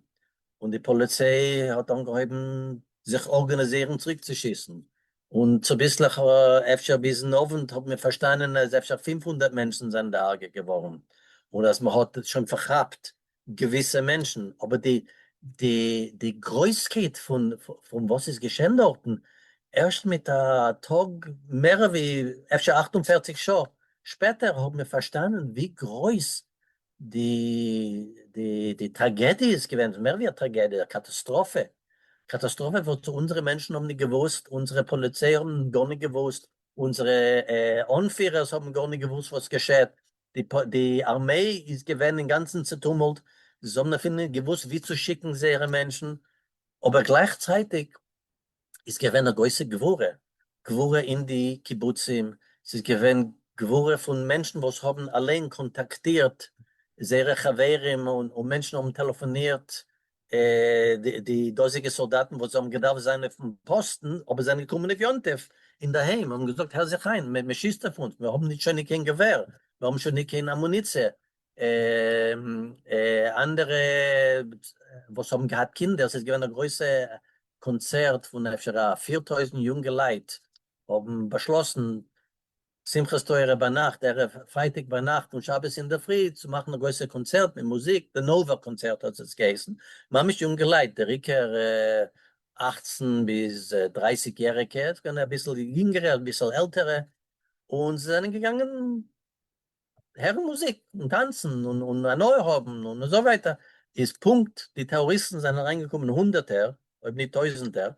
S4: און די פאליציי האט אנגעהויבן זיך ארגאניזירן צוריקצושיסן, און צוביסלעך אפשר ביזן אוונט האבן מיר פארשטאנען אז אפשר 500 מענטשן זענען דערהרגעט געווארן, און אז מען האט שוין פארכאפט געוויסע מענטשן, אבער די די די גרויסקייט פון פון וואס איז געשען דארטן, ערשט מיט א טאג מער ווי אפשר 48 שעה שפעטער האבן מיר פארשטאנען ווי גרויס די די די טראגעדיע איז געווען, מער ווי א טראגעדיע, א קאטאסטראפע, קאטאסטראפע וואס אונזערע מענטשן האבן נישט געוואוסט, אונזערע פאליציי האבן גארנישט געוואוסט, אונזערע אנפירערס האבן גארנישט געוואוסט וואס געשעט, די די ארמעי איז געווען אינגאנצן צעטומלט, זיי האבן אפילו נישט געוואוסט ווי צו שיקן זייערע מענטשן, אבער גלייכצייטיג איז געווען א גרויסע גבורה, גבורה אין די קיבוצים, ס'איז געווען גבורה פון מענטשן וואס האבן אליין קאנטאקטירט זייערע חברים און מענטשן האבן טעלעפאנירט די דאזיגע סאלדאטן וואס האבן געדארפט זיין אויפן פאסטן אבער זענען געקומען אויף יום טוב אינדערהיים האבן געזאגט הער זיך איין מען שיסט אויף אונז מיר האבן נישט שוין נישט קיין געווער מיר האבן שוין נישט קיין אמוניציע. אנדערע וואס האבן געהאט קינדער, ס'איז געווען א גרויסע קאנצערט פון אפשר א 4000 יונגעלייט האבן באשלאסן שמחת תורה ביינאכט, ערב פרייטאג ביינאכט און שבת אינדערפרי צו מאכן א גרויסע קאנצערט מיט מוזיק, די נאווע קאנצערט האט עס געהייסן, ממש יונגעלייט, דער עיקר 18 ביז 30 יעריגע, עס געווען אביסל יונגערע אביסל עלטערע, און זיי זענען געגאנגען הערן מוזיק און טאנצן און הנאה האבן און אזוי ווייטער, איז פונקט די טעראריסטן זענען אריינגעקומען הונדערטער אויב נישט טויזענטער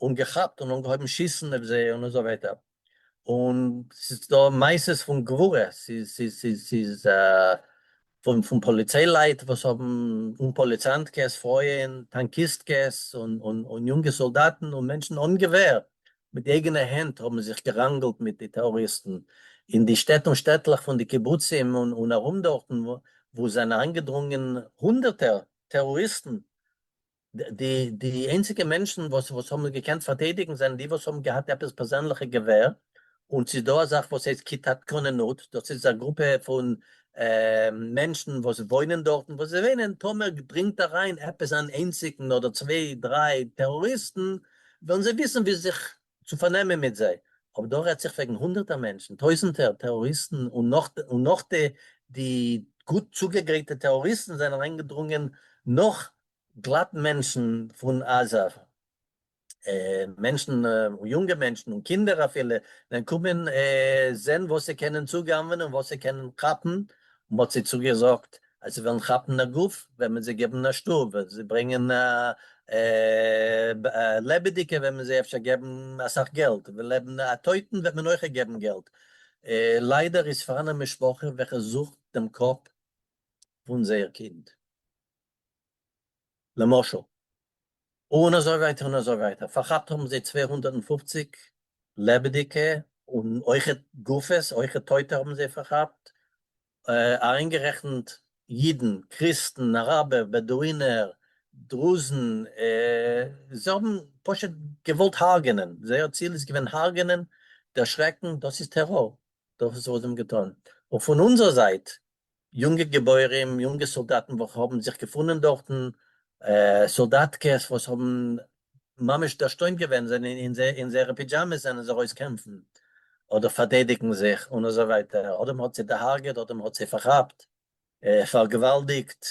S4: און געכאפט און אנגעהויבן שיסן אויף זיי און אזוי ווייטער, און ס'איז דא מעשות פון גבורה, ס'איז ס'איז ס'איז פון פון פאליציי לייט וואס האבן און פאליציאנטקעס, פרויען, טאנקיסטקעס און און און יונגע סאלדאטן און מענטשן אן געווער מיט אייגענע הענט האבן זיך געראנגלט מיט די טעראריסטן אין די שטעט און שטעטלעך פון די קיבוצים און ארום דארטן וואו זענען אריינגעדרונגען הונדערטער טעראריסטן. די די איינציגע מענטשן וואס וואס האבן געקענט פארטיידיגן זענען די וואס האבן געהאט עפעס פערזענליכע געווער, און ס'איז דא א זאך וואס הייסט כיתת כוננות, דאס איז א גרופע פון מענטשן וואס וואוינען דארטן, וואס זיי וואוינען, טאמער דרינגט אריין עפעס אן איינציגן אדער צוויי דריי טעראריסטן, וועלן זיי וויסן ווי זיך צו פארנעמען מיט זיי, אבער דא רעדט זיך וועגן הונדערטער מענטשן, טויזנטער טעראריסטן, און נאך און נאך די די גוט צוגעגרייטע טעראריסטן זענען אריינגעדרונגען נאך גלאט מענטשן פון עזה, מענטשן, יונגע מענטשן און קינדער אפילו, זענען קומען זען וואס זיי קענען צוגנב'ענען און וואס זיי קענען כאפן, און מ'האט זיי צוגעזאגט אז זיי וועלן כאפן א גוף וועט מען זיי געבן א שטוב, ווען זיי ברענגען לעבעדיגע וועט מען זיי אפשר געבן אסאך געלט, ווען לעבן א טויטן וועט מען אויך געבן געלט. ליידער איז פאראן א משפחה וועלכע זוכט דעם קאפ פון זייער קינד. למשל. און אזוי ווייטער און אזוי ווייטער. פארכאפט האבן זיי 250 לעבעדיגע און אויכעט גופות, אויכעט טויטע האבן זיי פארכאפט, אריינגערעכנט אידן, קריסטן, אראבער, בעדואינער, דרוזן, זיי האבן פשוט געוואלט הרג'נען, זייער ציל איז געווען הרג'נען, דערשרעקן, דאס איז טעראר, דאס איז וואס זיי האבן געטון. און פון אונזער זייט, יונגע גיבורים, יונגע סאלדאטן וועלכע האבן זיך געפונען דארטן, סאלדאטקעס וואס האבן ממש דערשטוינט געווען, זענען אין זייערע פידזשאמעס זענען זיי ארויס קעמפן, אדער פארטיידיגן זיך, און אזוי ווייטער, אדער מען האט זיי דערהארגעט אדער מען האט זיי פארכאפט. פארגוואלדיגט,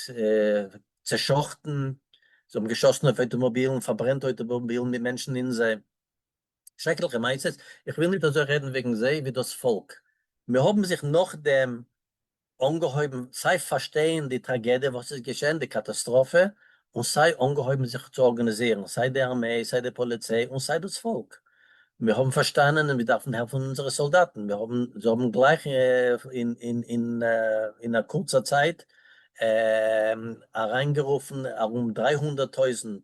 S4: צעשאכטן, זיי האבן געשאסן אויף אויטאמאבילן, פארברענט אויטאמאבילן מיט מענטשן אין זיי. שרעקליכע מעשות, איך וויל ניט אזוי רעדן וועגן זיי ווי דאס פאלק. מיר האבן זיך נאכדעם אנגעהויבן סיי פארשטיין די טראגעדיע וואס איז געשען, די קאטאסטראפע, און סיי אנגעהויבן זיך צו ארגאניזירן, סיי די ארמעי, סיי די פאליציי, און סיי דאס פאלק. מיר האבן פארשטאנען אז מיר דארפן העלפן אונזערע סאלדאטן, מיר האבן, זיי האבן גלייך אין א קורצער צייט אריינגערופן ארום 300,000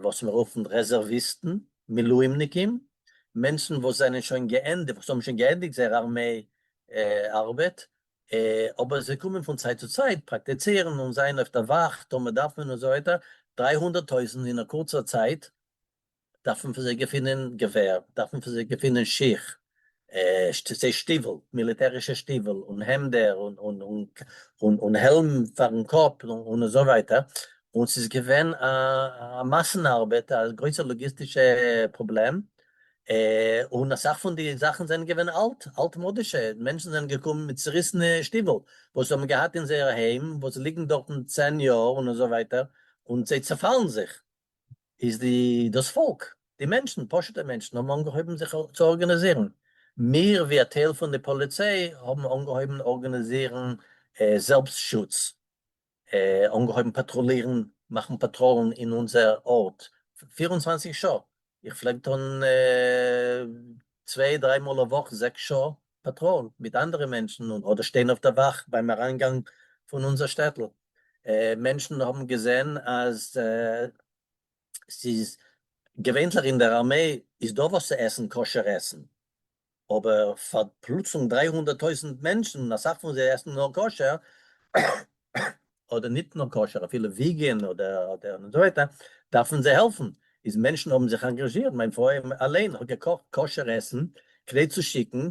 S4: וואס מיר רופן רעזערוויסטן, מילואימניקים, מענטשן וואס זענען שוין געענדיגט, וואס האבן שוין געענדיגט זייער ארמיי ארבעט, אבער זיי קומען פון צייט צו צייט פראקטיצירן און זיין אויף דער וואך טאמער דארף מען און אזוי ווייטער, 300,000 אין א קורצער צייט דארף מען פאר זיי געפינען געווער, דארף מען פאר זיי געפינען שיך, זיי שטיוול, מיליטערישע שטיוול און העמדער און העלם פארן קאפ און אזוי ווייטער, און ס'איז געווען א מאסן ארבעט, א גרויסע לאגיסטישע פראבלעם, און אסאך פון די זאכן זענען געווען אלט, אלטמאדישע, מענטשן זענען געקומען מיט צעריסענע שטיוול וואס זיי האבן געהאט אין זייער היים, וואס ליגן דארטן צען יאר און אזוי ווייטער, און זיי צעפאלן זיך. איז די דאס פאלק, די מענטשן, פשוט'ע מענטשן האבן אנגעהויבן זיך צו ארגאניזירן. מיר ווי א טייל פון די פאליציי האבן אנגעהויבן ארגאניזירן זעלבסט שוץ, אנגעהויבן פאטרולירן, מאכן פאטראלן אין אונזער ארט 24 שעה, איך פלעג טון צוויי דריי מאל א וואך זעקס שעה פאטראל מיט אנדערע מענטשן אדער שטיין אויף דער וואך ביים אריינגאנג פון אונזער שטעטל. מענטשן האבן געזען אז ס'איז געווענטליך אין דער ארמעי איז דא וואס צו עסן כשר עסן, אבער פאר פלוצלונג 300,000 מענטשן און אסאך פון זיי עסן נאר כשר, אדער ניט נאר כשר אפילו vegan אדער אדער און אזוי ווייטער, דארפן זיי העלפן, איז מענטשן האבן זיך אנגאזשירט, מיין פרוי אליין האט געקאכט כשר עסן כדי צו שיקן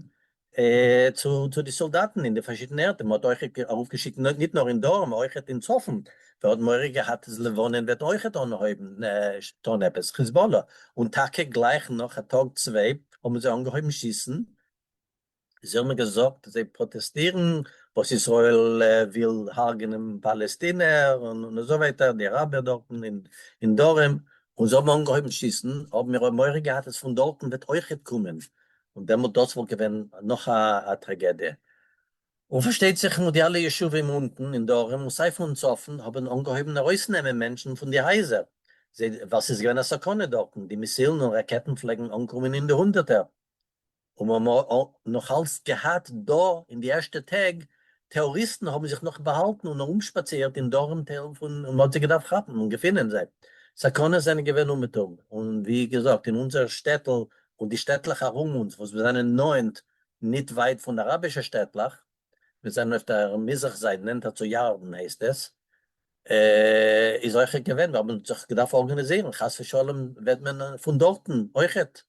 S4: צו צו די סאלדאטן אין די פארשידענע ערטער, מען האט אויכעט ארויפגעשיקט ניט נאר אין דרום אויכעט אין צפון, ווער האט מורא געהאט אז לבנון וועט אויכעט אנהויבן טון עפעס, חיזבאלא, און טאקע גלייך נאך א טאג צוויי האבן זיי אנגעהויבן שיסן, זיי האבן געזאגט זיי פראטעסטירן וואס ישראל וויל הרג'נען פאלעסטינער און אזוי ווייטער, די אראבער דארטן אין דרום, און זיי האבן אנגעהויבן שיסן, האבן מיר מורא געהאט אז פון דארטן וועט אויכעט קומען, און דעמאלט דאס וואלט געווען נאך א טראגעדיע. און פארשטייט זיך די אלע ישובים אונטן אין דרום און סיי פון צפון האבן אנגעהויבן ארויסנעמען מענטשן פון די הייזער, זיי ווייל ס'איז געווען א סכנה דארטן, די מיסילן און ראקעטן פלעגן אנקומען אין די הונדערטער, און מ'האט נאך אלס געהאט דא אין די ערשטע טעג, טעראריסטן האבן זיך נאך באהאלטן און ארומשפאצירט אין דרום טייל פון און מ'האט זיי געדארפט כאפן און געפינען זיי. סכנות זענען געווען אומעטום, און ווי געזאגט אין אונזער שטעטל און די שטעטלעך ארום אונז וואס מיר זענען נאענט ניט ווייט פון אראבישע שטעטלעך, מיר זענען אויף דער מזרח זייט נענטער צו ירדן הייסט עס, איז אויכעט געווען, מיר האבן זיך געדארפט ארגאניזירן, חס ושלום וועט מען פון דארטן אויכעט,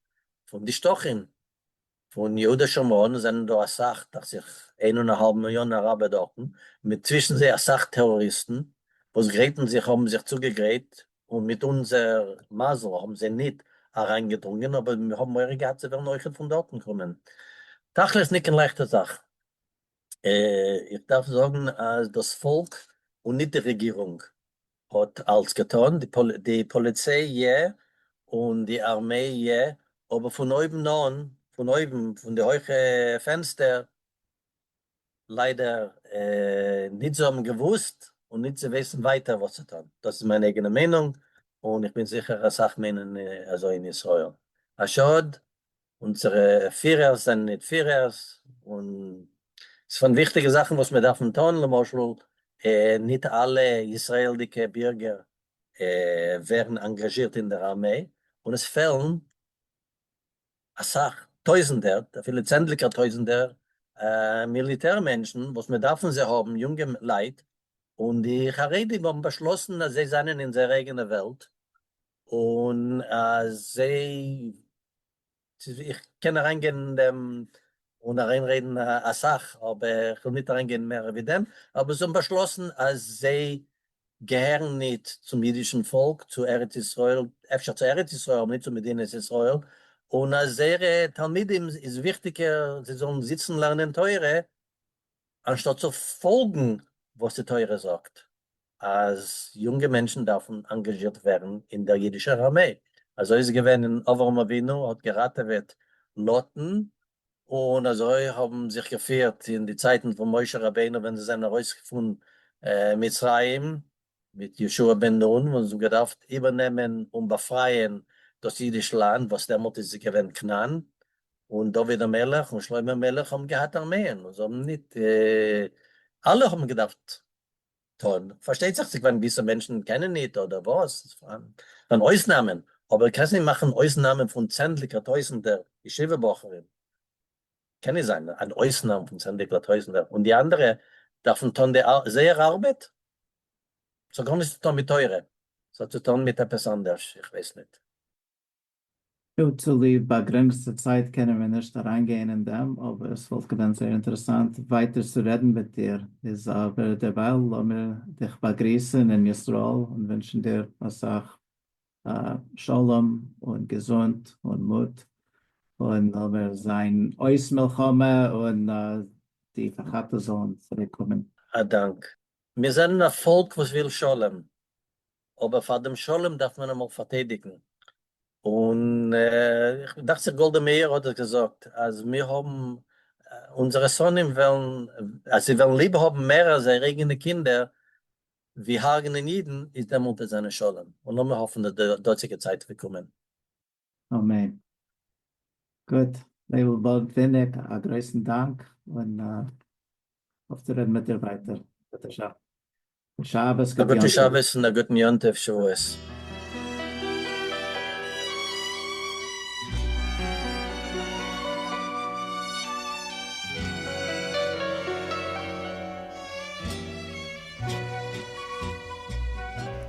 S4: פון די שטחים פון יהודה שומרון זענען דא אסאך, דאכט זיך איין און א האלב מיליאן אראבער דארטן, מיט צווישן זיי אסאך טעראריסטן וואס גרייטן זיך, האבן זיך צוגעגרייט, און מיט אונזער מזל האבן זיי ניט אריינגעדרונגען, אבער מיר האבן מורא געהאט זיי וועלן אויכעט פון דארטן קומען. תכלית ניט קיין לייכטע זאך. איך דארף זאגן אז דאס פאלק און ניט די רעגירונג האט אלץ געטאן, די פאליציי יע און די ארמעי יע, אבער פון אויבן אן, פון אויבן, פון די הויכע פענסטער, ליידער ניט זיי האבן געוואוסט און ניט זיי ווייסן ווייטער וואס צו טאן. דאס איז מיין אייגענע מיינונג און איך בין זיכער אסאך מיינען אזוי אין ישראל. א שאד אונזערע פירערס זענען ניט פירערס, און ס'איז פון וויכטיגע זאכן וואס מיר דארפן טון, למשל, ניט אלע ישראל'דיגע בירגער ווערן אנגאזשירט אין דער ארמעי, און עס פעלן אסאך טויזנטער, אפילו צענדליגער טויזנטער מיליטער מענטשן וואס מיר דארפן זיי האבן, יונגע לייט, און די חרדים האבן באשלאסן אז זיי זענען אין זייער אייגענע וועלט, און אז זיי, איך קען אריינגיין אין דעם און אריינרעדן אסאך, אבער איך וויל ניט אריינגיין מער ווי דעם, אבער זיי האבן באשלאסן אז זיי געהערן ניט צום אידישן פאלק, צו ארץ ישראל, אפשר צו ארץ ישראל, אבער ניט צו מדינת ישראל, און אז זייערע תלמידים איז וויכטיגער זיי זאלן זיצן לערנען תורה, אנשטאט צו פאלגן. וואס די תורה זאגט, אז יונגע מענטשן דארפן אנגאזשירט ווערן אין דער אידישער ארמעי. אזוי איז געווען אין אברהם אבינו האט געראטעוועט לוט'ן, און אזוי האבן זיך געפירט אין די צייטן פון משה רבינו ווען זיי זענען ארויס פון מצרים מיט יהושע בן נון וואס האבן געדארפט איבערנעמען און באפרייען דאס אידיש לאנד וואס דעמאלט איז געווען כנען, און דוד המלך און שלמה המלך האבן געהאט ארמעען און זיי האבן ניט אלע האבן געדארפט טון, פארשטייט זיך ס'געווען געוויסע מענטשן קענען ניט אדער וואס, ס'פארהאן אויסנאמען, אבער קענסט ניט מאכן אויסנאמען פון צענדליגער טויזנטער ישיבה בחורים, קען נישט זיין אן אויסנאם פון צענדליגער טויזנטער און די אנדערע דארפן טון די זייער ארבעט, ס'האט גארנישט צו טון מיט תורה, ס'האט צו טון מיט עפעס אנדערש, איך ווייס ניט.
S5: נו, צוליב באגרעניצטע צייט קענען מיר נישט אריינגיין אין דעם, אבער עס וואלט געווען זייער אינטערעסאנט ווייטער צו רעדן מיט דיר, איז אבער דערווייל לאמיר דיך באגריסן אין ישראל און ווינטשן דיר אסאך שלום און געזונט און מוט, און לאמיר זיין אויס מלחמה און די פארכאפטע זאלן צוריק קומען.
S4: א דאנק. מיר זענען א פאלק וואס וויל שלום, אבער פאר דעם שלום דארף מען אמאל פארטיידיגן, און דאכט זיך גאלדע מאיר האט עס געזאגט אז מיר האבן אונזערע שונאים וועלן אז זיי וועלן ליב האבן מערער זייער אייגענע קינדער ווי הרג'נען אידן, איז דעמאלט וועט זיין א שלום, און לאמיר האפן אז די דאזיגע צייט וועט קומען.
S5: אמן. גוט, לייבל באטוויניק, א גרויסן דאנק, און האף צו רעדן מיט דיר ווייטער. שבת,
S4: א גוטע שבת און א גוטן יום טוב שבועות.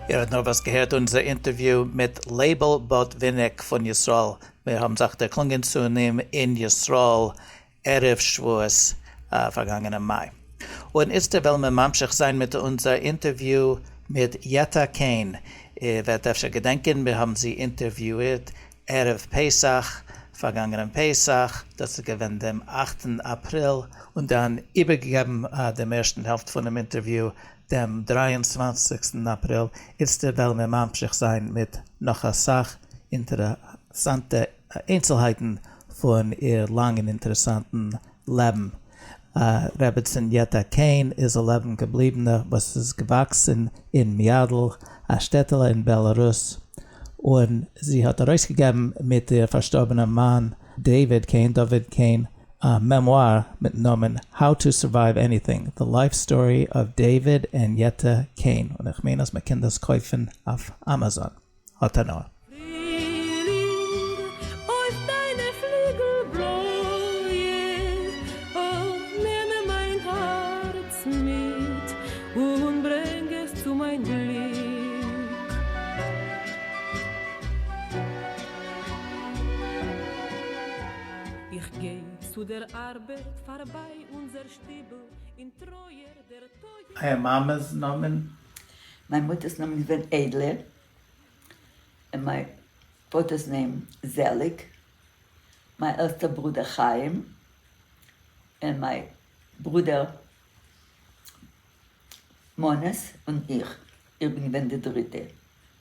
S3: איר האט נארוואס געהערט אונזער אינטערוויו מיט לייבל באטוויניק פון ישראל, מיר האבן זיך דערקלונגען צו אים אין ישראל ערב שבועות פארגאנגענעם מאי. און איצטער וועלן מיר ממשיך זיין מיט אונזער אינטערוויו מיט יעטא קעין, איר וועט אפשר געדענקען מיר האבן זי אינטערוויואירט ערב פסח, פארגאנגענעם פסח, דאס איז געווען דעם אכטן אפריל, און דאן איבערגעגעבן דעם ערשטן העלפט פונעם אינטערוויו דעם דריי און צוואנציגסטן אפריל, איצטער וועלן מיר ממשיך זיין מיט נאך אסאך אינטערעסאנטע איינצלהייטן פון איר לאנגן אינטערעסאנטן לעבן. רעבעצין יעטא קעין איז א לעבן געבליבענע וואס איז געוואקסן אין מיאדל, א שטעטעלע אין בעלארוס, און זי האט ארויסגעגעבן מיט איר פארשטארבענעם מאן דעיוויד קעין, דוד קעין, א מעמואר מיטן נאמען How to Survive Anything, The Life Story of David and Yetta Cain, און איך מיין אז מ'קען דאס קויפן אויף אמאזאן. האט הנאה.
S11: פרילינג, אויף דיינע פליגל בלויע, אָ, נעם מיין הארץ מיט און ברענג עס צו מיין גליק. איך גיי צו דער ארבעט פארביי אונזער שטיבל אין טרויער דער טויער.
S3: אייער מאמע'ס נאמען?
S12: מיין מוטער'ס נאמען איז געווען איידלע, און מיין פאטער'ס name זעליג, מיין עלטסטער ברודער חיים, און מיין ברודער מאנעס, און איך, איך בין געווען די דריטע,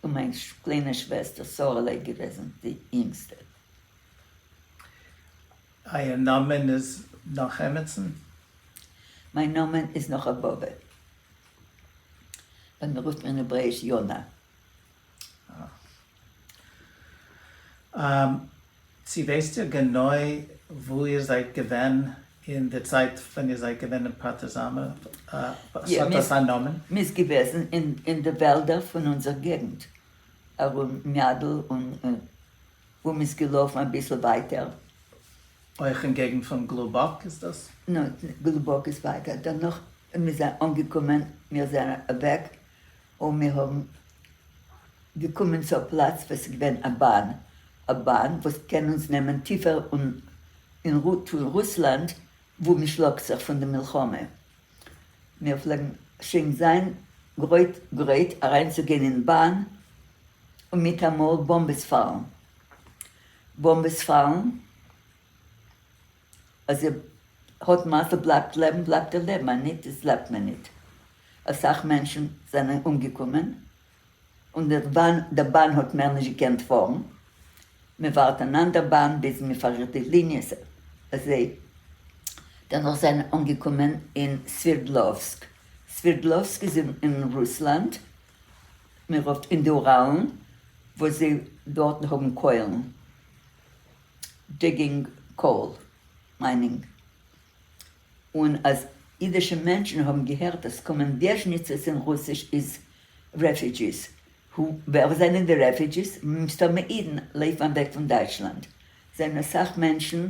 S12: און מיין קליינע שוועסטער שרה'לע איז געוועזן די יונגסטע.
S3: אייער נאמען איז נאך עמיצן?
S12: מיין נאמען איז נאך א באבע. ווען מען רופט מיר אין העברעיש יונה.
S3: צו ווייסט איר גענוי וואו איר זייט געווען אין די צייט ווען איר זייט געווען אין פארטיזאנער? האט דאס א נאמען?
S12: מ'איז געוועזן אין די וועלדער פון אונזער געגנט ארום מיאדל און וואו מ'איז געלאפן אביסל ווייטער.
S3: אויך אין געגנט פון גלובאק איז דאס?
S12: ניין, גלובאק איז ווייטער. דערנאך מיר זענען אנגעקומען, מיר זענען אוועק און מיר האבן געקומען צו א פלאץ וואס איז געווען א באן, א באן וואס קען אונז נעמען טיפער אין רוסלאנד וואו מען שלאגט זיך פון די מלחמה. מיר פלעגן שוין זיין גרייט אריינצוגיין אין באן און מיטאמאל באמבעס פאלן, באמבעס פאלן, אז איר האט מזל בלייבט לעבן בלייבט איר לעבן, אז ניט איז לעבט מען ניט. אסאך מענטשן זענען אומגעקומען, און דער באן דער באן האט מער נישט געקענט פארן, מען ווארט אן אנדער באן ביז מען פארריכט די ליניעס, אזוי דערנאך זענען אנגעקומען אין סווערדלאווסק, סווערדלאווסק איז אין רוסלאנד, מען רופט אין די אוראלן וואס זיי דארטן האבן קוילן, digging coal mining. און אז אידישע מענטשן האבן געהערט אז קומען беженцы אין רוסיש איז refugees, ווער זענען די refugees? מסתמא אידן לויפן אוועק פון דייטשלאנד, זענען אסאך מענטשן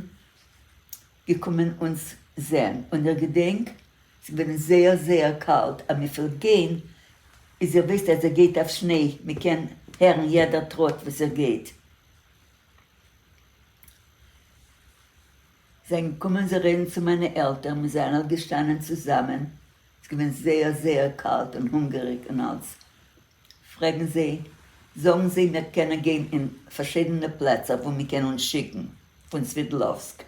S12: געקומען אונז זען, און איך געדענק ס'איז געווען זייער זייער קאלט, אז מ'פלעגט גיין איז איר וויסט אז ער גייט אויף שניי, מ'קען הערן יעדער טראט וואס ער גייט. זענען געקומען זיי רעדן צו מיינע עלטערן, מיר זענען אלע געשטאנען צוזאמען, ס'איז געווען זייער זייער קאלט און הונגעריג און אלס, פרעגן זיי, זאגן זיי מיר קענען גיין אין פארשידענע פלעצער וואו מען קען אונז שיקן, פון סווערדלאווסק,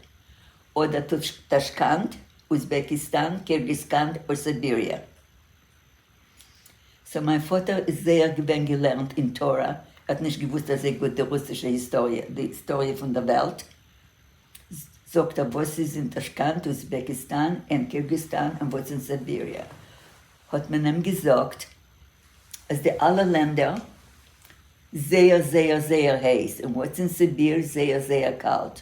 S12: אדער טאשקאנט, אוזבעקיסטאן, קירגיסקאנט אדער סיביריע. so מיין פאטער איז זייער געווען געלערנט אין תורה, ער האט נישט געוואוסט אזוי גוט די רוסישע היסטאריע, די היסטאריע פון דער וועלט, זאגט ער וואס איז אין טאשקאנט, אוזבעקיסטאן, אין קירגיסטאן און וואס אין סיביריע, האט מען אים געזאגט אז די אלע לענדער זייער זייער זייער הייס און וואס אין סיביר זייער זייער קאלט.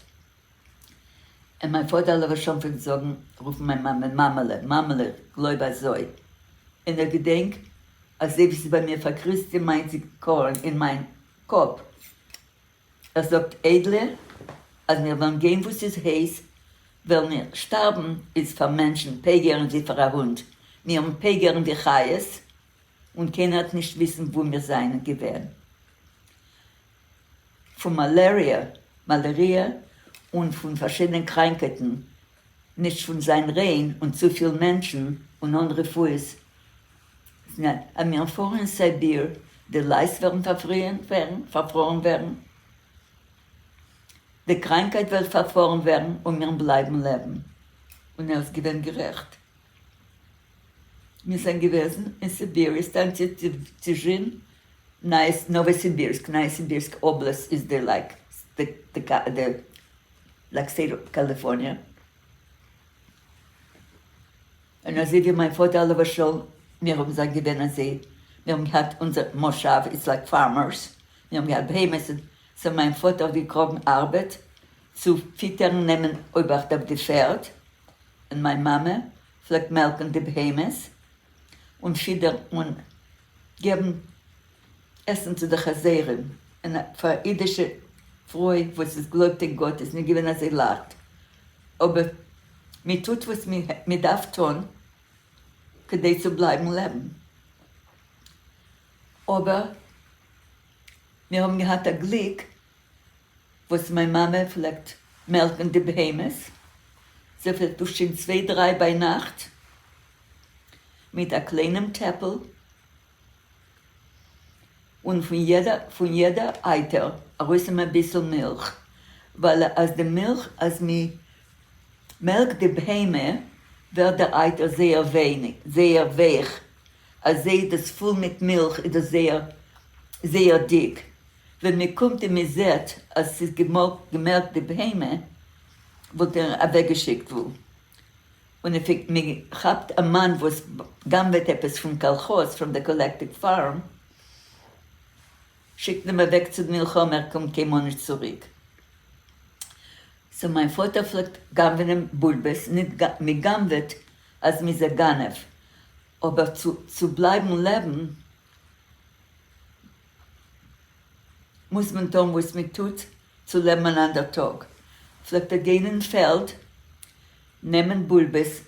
S12: און מיין פאטער עליו השלום פלעגט זאגן, רופן מיין מאמע מאמעלע, מאמעלע, גלויב אזוי. און איך געדענק אזוי ווי ס'איז ביי מיר פארקריצט אין מיין זיכרון, אין מיין קאפ, ער זאגט איידלע, אז מיר וועלן גיין וואו ס'איז הייס, וועלן מיר שטארבן, איז פאר מענטשן פעגערן ווי פאר א הונט, מיר האבן פעגערן ווי חיות, און קיינער וועט נישט וויסן וואו מיר זענען געווען. פון מאלעריע, מאלעריע, און פון פארשידענע קראנקייטן, נישט פון זיין ריין און צופיל מענטשן און אן רפואות, אז מיר פארן אין סיביר, די לייז וועלן פארפרירן ווערן, פארפרארן ווערן, די קראנקייט וועט פארפארן ווערן און מיר בלייבן לעבן. און ער איז געווען גערעכט. מיר זענען געוועזן אין סיביריע סטאנציע טיזשין, נאוואסיבירסק, נייעסיבירסק אבלאסט איז די like די like state of קאליפארניע, און אזוי ווי מיין פאטער עליו השלום, מיר האבן זיי געווען אזוי, מיר האבן געהאט אונזער מושב איז like farmers, מיר האבן געהאט בהמות, so מיין פאטער האט געקראגן ארבעט צו פיטערן נעמען אויבאכט אויף די פערד, און מיין מאמע פלעגט מעלקן די בהמות און פידערן און געבן עסן צו די חזירים, און פאר א אידישע פרוי וואס איז גלויבט אין גאט איז נישט געווען אזוי לייכט, אבער מען טוט וואס מען דארף טון כדי צו בלייבן לעבן, אבער מיר האבן געהאט א גליק וואס מיין מאמע פלעגט מעלקן די בהמות, זי פלעגט אויפשטיין צוויי דריי ביינאכט מיט א קליינעם טעפל, און פון יעדע פון יעדע אייטער ארויסנעמען אביסל מילך, ווייל אז די מילך אז מ' מעלקט די בהמה ווערט דער אייטער זייער ווייניג זייער ווייך, אזוי איז דאס פול מיט מילך איז דאס זייער זייער דיק, ווען מען קומט און מען זעט אז ס'איז געמעלקט די בהמה וואלט ער אוועקגעשיקט וואו און if מען כאפט א מאן וואס גנב'עט עפעס פון קאלכאז from the collective farm שיקט מען אים אוועק צו די מלחמה ער קומט קיינמאל נישט צוריק. so מיין פאטער פלעגט גנב'נען בולבעס, ניט מען גנב'עט אז מ'איז א גנב, אבער צו בלייבן לעבן מוז מען טון וואס מען טוט צו לעבן אן אנדער טאג. פלעגט ער גיין אין פעלד נעמען בולבעס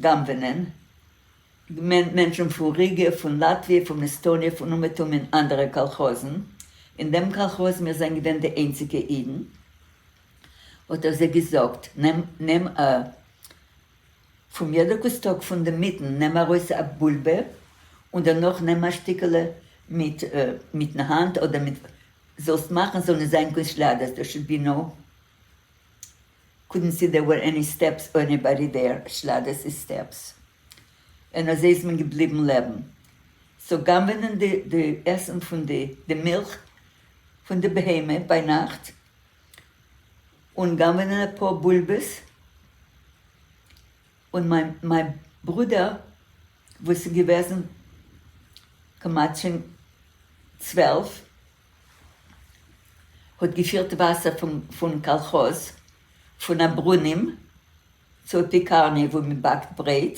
S12: גנב'נען, מענטשן פון ריגע, פון לאטוויע, פון עסטאניע, פון אומעטום אין אנדערע קאלכאזן, אין דעם קאלכאז מיר זענען געווען די איינציגע אידן, האט ער זיי געזאגט, נעם א פון יעדע קוסטאק פון די מיטן נעם ארויס א בולבע און דערנאך נעם א שטיקעלע מיט מיטן האנט אדער מיט זאלסט מאכן זאל נישט זיין קיין שלאדעס there should be no couldn't see there were any steps or anybody there שלאדעס איז steps. און אזוי איז מען געבליבן לעבן. סאו גנב'ענען די די עסן פון די די מילך פון די בהמה ביינאכט, און גנב'ענען אפאר בולבעס, און מיין מיין ברודער וואס איז געוועזן כמעט שוין 12 האט געפירט וואסער פון פון קאלכאז פון א ברונים צו א פיקארניע וואו מען באקט ברעט,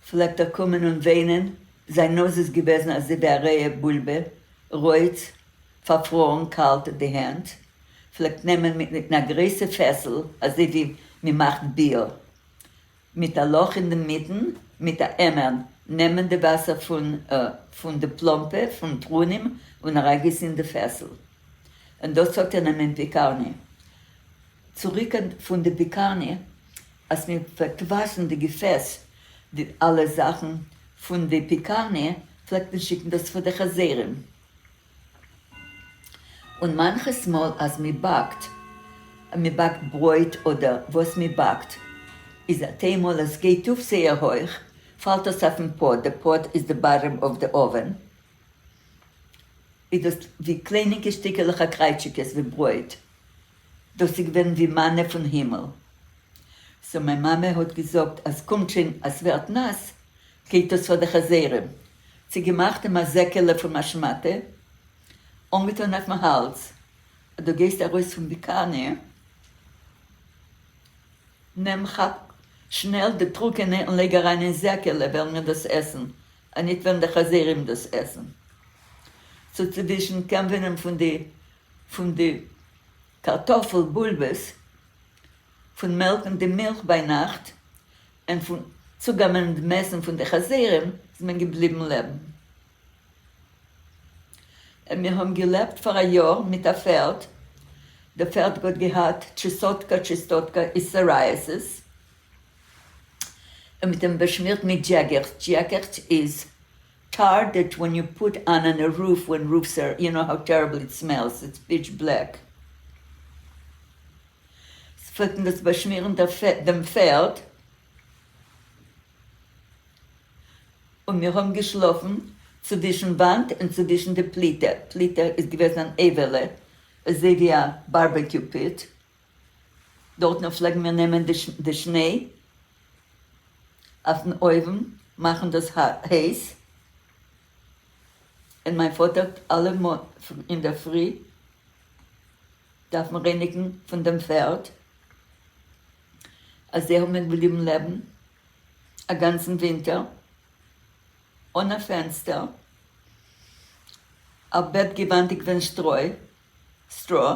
S12: פלעגט ער קומען און וויינען, זיין נאז איז געוועזן אזוי ווי א רויע בולבע, רויט, פארפרוירן קאלט די הענט, פלעגט נעמען מיט א גרויסע פעסל אזוי ווי מען מאכט ביר, מיט א לאך אינדערמיטן מיט א עמער נעמען די וואסער פון פון די פלאמפע פון ברונים און ארייגיסן אין די פעסל און דאס האט ער נעמען אין פיקארניע צוריק פון די פיקארניע אז מען פלעגט וואשן די געפעס די אלע זאכן פון די פיקארניע פלעגט מען שיקן דאס פאר די חזירים. און מאנכעס מאל אז מען באקט, מען באקט ברויט אדער וואס מען באקט, איז א טייל מאל עס גייט אויף זייער הויך, פאלט עס אויפן pot, די pot איז די bottom of די oven, איז דאס ווי קליינינקע שטיקעלעך קרייטשיקעס ווי ברויט, דאס איז געווען ווי מנה פון הימל. so מיין מאמע האט געזאגט אז קומט שוין אז ס'ווערט נאס, גייט דאס פאר די חזירים, צו געמאכט אים א זעקעלע פון א שמאטע, אנגעטון אויפן האלז, אז דו גייסט ארויס פון פיקארניע, נעם כאפ שנעל די טרוקענע און לייג אריין אין זעקעלע, וועלן מיר דאס עסן, אניט וועלן די חזירים דאס עסן. צו צווישן גנב'ענען פון די פון די קארטאפל בולבעס, פון מעלקן די מילך ביינאכט, און פון צוגנב'ענען דעם עסן פון די חזירים איז מען געבליבן לעבן. און מיר האבן געלעבט פאר א יאר מיט א פערד, די פערד האט געהאט טשיסאטקא טשיסטאטקא איז psoriasis, און מ'האט אים באשמירט מיט דזשעגעכץ, דזשעגעכץ איז tar that when you put on on a roof when roofs are you know how terrible it smells it's pitch black. פלעגט מען דאס באשמירן דעם פערד, און מיר האבן געשלאפן צווישן וואנט און צווישן די פליטה, פליטה איז געוועזן אן אייוועלע אזוי ווי א barbecue pit, דארטן פלעגן מיר נעמען די שניי אויפן אויוון, מאכן דאס הייס, און מיין פאטער האט אלע מאל אינדערפרי דארף מען רייניגן פון דעם פערד, אז זיי האבן געבליבן לעבן א גאנצן ווינטער אן א פענסטער, א בעט געוואנט איז געווען שטרוי, straw,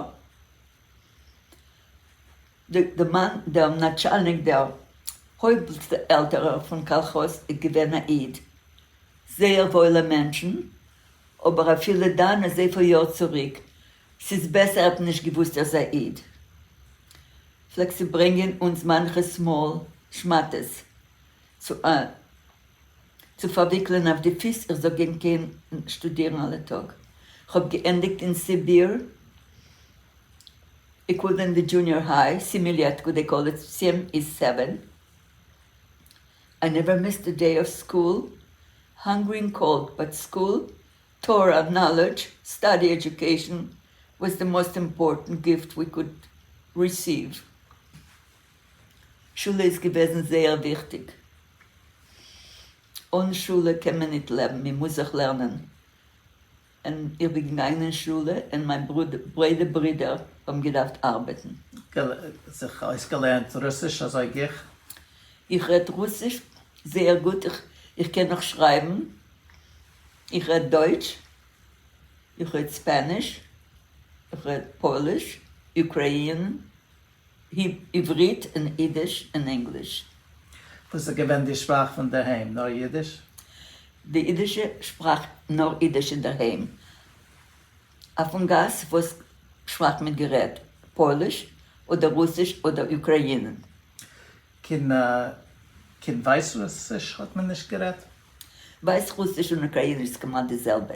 S12: די מאן דער נאטשאלניק דער הויפט עלטערער פון קאלכאז איז געווען א איד, זייער וואוילע מענטשן, אבער אפילו דאן אזויפיל יאר צוריק ס'איז בעסער ער האט נישט געוואוסט ער איז א איד. פלעגט צו ברענגען אונז מאנכעס מאל שמאטעס צו צו פארוויקלען אויף די פיס איך זאל גיין קענען שטודירן אלע טאג. כ'האב געענדיגט אין סיביר equivalent די junior high, סימיליאטקו they call it, סים איז seven. I never missed a day of school, hungry and cold but school תורה, knowledge, study, education was the most important gift we could receive. שולע איז געוועזן זייער וויכטיג. אן שולע קען מען ניט לעבן, מען מוז זיך לערנען. און איך בין געגאנגען אין שולע און מיין ביידע ברידער האבן געדארפט ארבעטן.
S3: זיך אויסגעלערנט רוסיש אזוי גיך?
S12: איך רעד רוסיש זייער גוט, איך קען נאך שרייבן. איך רעד דויטש, איך רעד ספאניש, איך רעד פויליש, Ukraine, עברית און אידיש און ענגליש.
S3: וואס איז געווען די שפראך פון דערהיים? נאר אידיש?
S12: די אידישע שפראך נאר אידיש אינדערהיים. אויפן גאס וואס שפראך מען גערעדט? פויליש אדער רוסיש אדער Ukraine?
S3: קיין קיין ווייסרוסיש האט מען נישט גערעדט?
S12: ווייסרוסיש און אוקראיניש איז כמעט די זעלבע.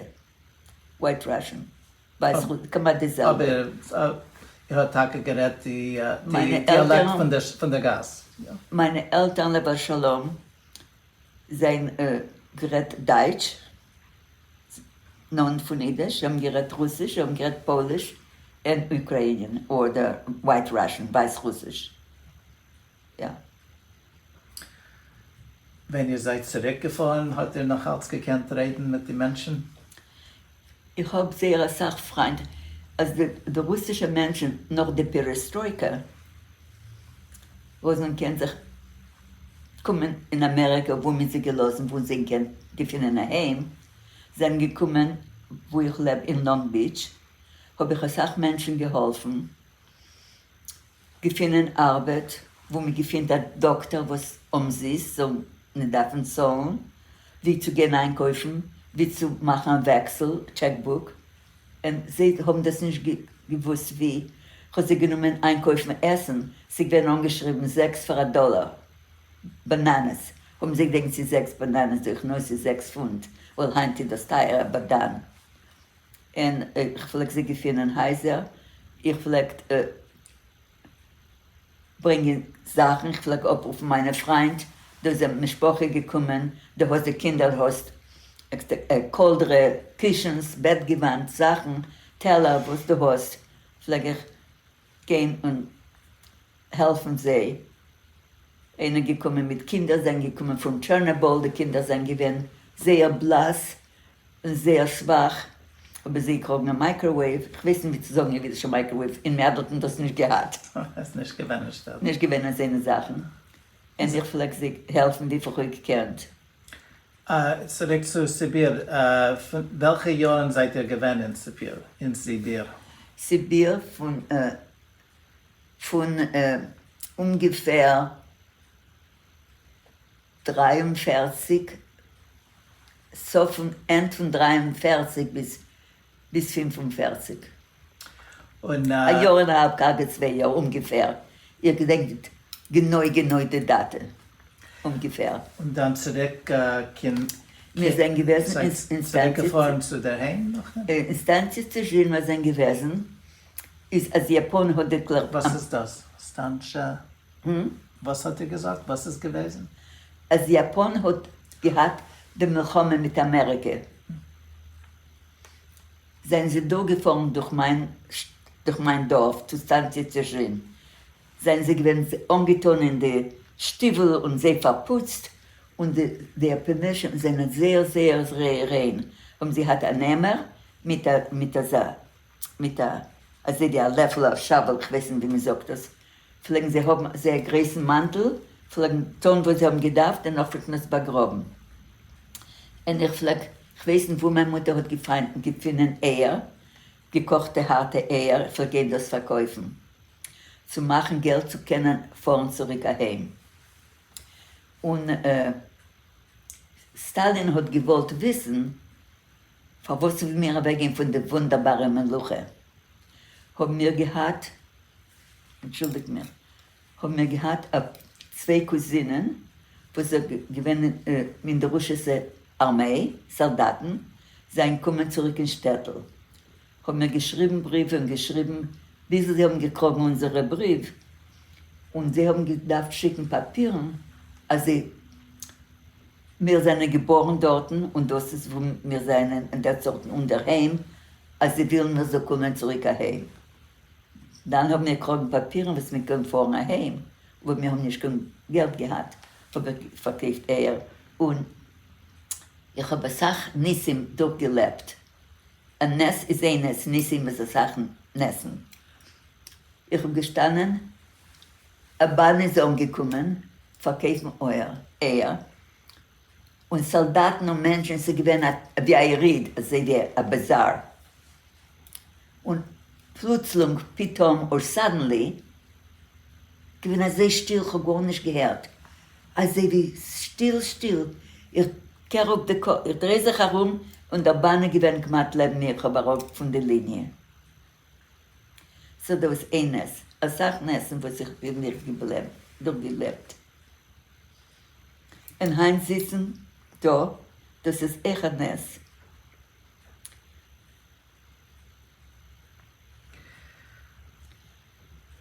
S12: White Russian, ווייסרוסיש, כמעט די זעלבע.
S3: אבער איר האט טאקע גערעדט די דיאלעקט פון דער גאס?
S12: מיינע עלטערן עליו השלום זיי האבן גערעדט דייטש, נאנט פון אידיש, זיי האבן גערעדט רוסיש, זיי האבן גערעדט פויליש און Ukrainian אדער White Russian, ווייס רוסיש. יא.
S5: ווען איר זייט צוריק געפארן האט איר נאך אלץ געקענט רעדן מיט די מענטשן?
S12: איך האב זייער אסאך פריינט אז די רוסישע מענטשן נאך די פערעסטרויקע וואס מען קען זיך קומען אין אמעריקא וואו מען זיי געלאזן וואו זיי קען געפינען א היים זענען געקומען וואו איך לעב אין לאנג ביטש האב איך אסאך מענטשן געהאלפן געפינען ארבעט וואו מען געפינט א דאקטער וואס אומזיסט זאל ניט דארפן צאלן, ווי צו גיין איינקויפן, ווי צו מאכן א וועקסל, check book, און זיי האבן דאס נישט געוואוסט ווי, כ'האב זיי גענומען איינקויפן עסן, ס'איז געווען אנגעשריבן זעקס פאר א דאלער bananas, האבן זיי געדענקט ס'איז זעקס bananas, זאג איך נאר ס'איז זעקס פונט, ווייל היינט איז דאס טייער, אבער דאן. און איך פלעג זיי געפינען הייזער, איך פלעג ברענגען זאכן, איך פלעג אפרופן מיינע פריינט, דא איז א משפחה געקומען, דו האסט די קינדער, דו האסט קאלדרע, קישנס, בעטגעוואנט, זאכן, טעלער, וואס דו האסט, פלעג איך גיין און העלפן זיי, איינער געקומען מיט קינדער, זענען געקומען פון טשערנאבאל, די קינדער זענען געווען זייער בלאס און זייער שוואך, האבן זיי געקראגן א microwave, איך ווייס נישט ווי צו זאגן אידישע microwave, אין מעדל האט מען דאס נישט געהאט.
S5: עס איז נישט געווען אין שטעטל.
S12: נישט געווען אזענע זאכן, און איך פלעג זיי העלפן וויפיל איך האב געקענט.
S5: צוריק צו סיביר, פון וועלכע יארן זייט איר געווען אין סיביר? אין סיביר?
S12: סיביר פון פון אומגעפער 43, סוף פון end פון 43 ביז ביז 45.
S5: און
S12: א יאר און א האלב קארגע צוויי יאר אומגעפער, איך געדענק ניט גענוי גענוי די דאטע, אומגעפער.
S5: און דאן צוריק קיין
S12: מיר זענען געוועזן אין
S5: צוריק
S12: סטאנציע
S5: געפארן צו דער היים נאכדעם?
S12: אין סטאנציע צעזשין מיר זענען געוועזן איז אז יאפאן האט דערקלערט
S5: וואס איז דאס? סטאנציע? וואס האט איר געזאגט? וואס איז געוועזן?
S12: אז יאפאן האט געהאט די מלחמה מיט אמעריקע זענען זיי דורכגעפארן דורך מיין דורך מיין דארף צו סטאנציע צעזשין זענען זיי געווען אנגעטון אין די שטיוול און זיי פארפוצט און די די יאפאנעזע זענען זייער זייער ריין האבן זיי געהאט אן עמער מיט א מיט אזא מיט א אזוי ווי א לעפל א shovel כ'ווייס נישט ווי מ'זאגט עס, פלעגן זיי האבן זייער גרויסן מאנטל, פלעגן טון וואס זיי האבן געדארפט און נאך פלעגט מען עס באגראבן. און איך פלעג, כ'ווייס נישט וואו מיין מוטער האט געפינען אייער, געקאכטע הארטע אייער, איך פלעג גיין דאס פארקויפן צו מאכן געלט צו קענען פארן צוריק אהיים. און סטאלין האט געוואלט וויסן פארוואס ווילן מיר אוועקגיין פון די וואונדערבארע מלוכה? האבן מיר געהאט, אנטשולדיגט מיר, האבן מיר געהאט א צוויי קוזינען וואס זענען געווען אין די רוסישע ארמיי, סאלדאטן, זענען געקומען צוריק אין שטעטל, האבן מיר געשריבן בריוו און געשריבן ביז זיי האבן געקראגן אונזערע בריוו, און זיי האבן געדארפט שיקן פאפירן אז זיי. מיר זענען געבארן דארטן און דאס איז וואו מיר זענען און דער דארטן אונדערהיים אז זיי ווילן מיר זאל קומען צוריק אהיים. דאן האבן מיר געקראגן פאפירן וואס מען קען פארן אהיים אבער מיר האבן נישט קיין געלט געהאט האב איך פארקויפט אייער און איך האב אסאך ניסים דורכגעלעבט. א נס איז איין נס, ניסים איז אסאך נסים. איך האב געשטאנען א באן איז אנגעקומען פארקויפן אייער, און סאלדאטן און מענטשן, ס'איז געווען ווי א יריד, אזוי ווי א באזאר, און פלוצלונג, פתאום or suddenly, געווען אזוי שטיל, כ'האב גארנישט געהערט, אזוי ווי שטיל שטיל, איך קער אפ די קאפ, איך דריי זיך ארום, און דער באן איז געווען כמעט לעבן מיר, כ'האב אראפ פון די ליניע. ס'איז דאס איין נס, אסאך נסים וואס איך בין מיר דורכגעלעבט. און היינט זיצן דא, דאס איז אויך א נס.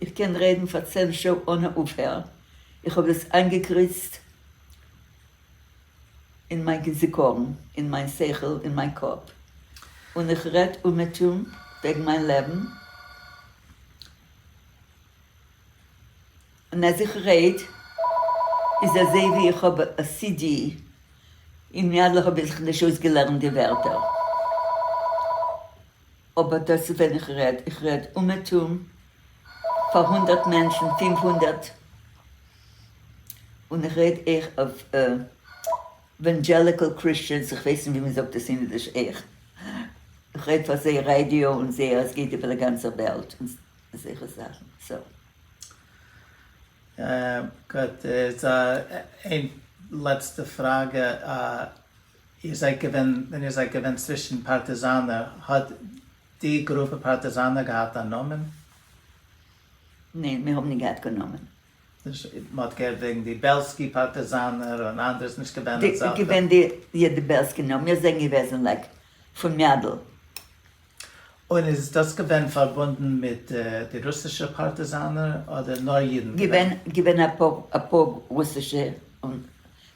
S12: איך קען רעדן פאר צען שעה אן א אויפהער. איך האב דאס איינגעקריצט אין מיין זיכרון, אין מיין שכל, אין מיין קאפ, און איך רעד אומעטום וועגן מיין לעבן, און אז איך רעד איז אזוי ווי איך האב א CD, אין מיידלעך האב איך זיך נישט אויסגעלערנט די ווערטער, אבער דאס איז ווען איך רעד, איך רעד אומעטום פאר הונדרעט מענטשן, 500, און איך רעד אויך אויף evangelical Christians, איך ווייס נישט ווי מען זאגט עס אין אידיש אויך, איך רעד פאר זייער ראדיא און זייער עס גייט איבער די גאנצע וועלט און אזעלכע זאכן, so.
S3: גוט, איז איין לעצטע פראגע, איר זייט געווען, ווען איר זייט געווען צווישן פארטיזאנער, האט די גרופע פארטיזאנער געהאט א נאמען?
S12: ניין, מיר האבן נישט געהאט קיין נאמען.
S3: מען האט געהערט וועגן די בעלסקי פארטיזאנער און אנדערע, איז נישט געווען אזעלכע?
S12: געווען די, יא די בעלסקי, נאר מיר זענען געוועזן like פון מיידל.
S3: און איז דאס געווען פארבונדן מיט די רוסישע פארטיזאנער אדער נאר אידן
S12: געווען? געווען אפאר אפאר רוסישע און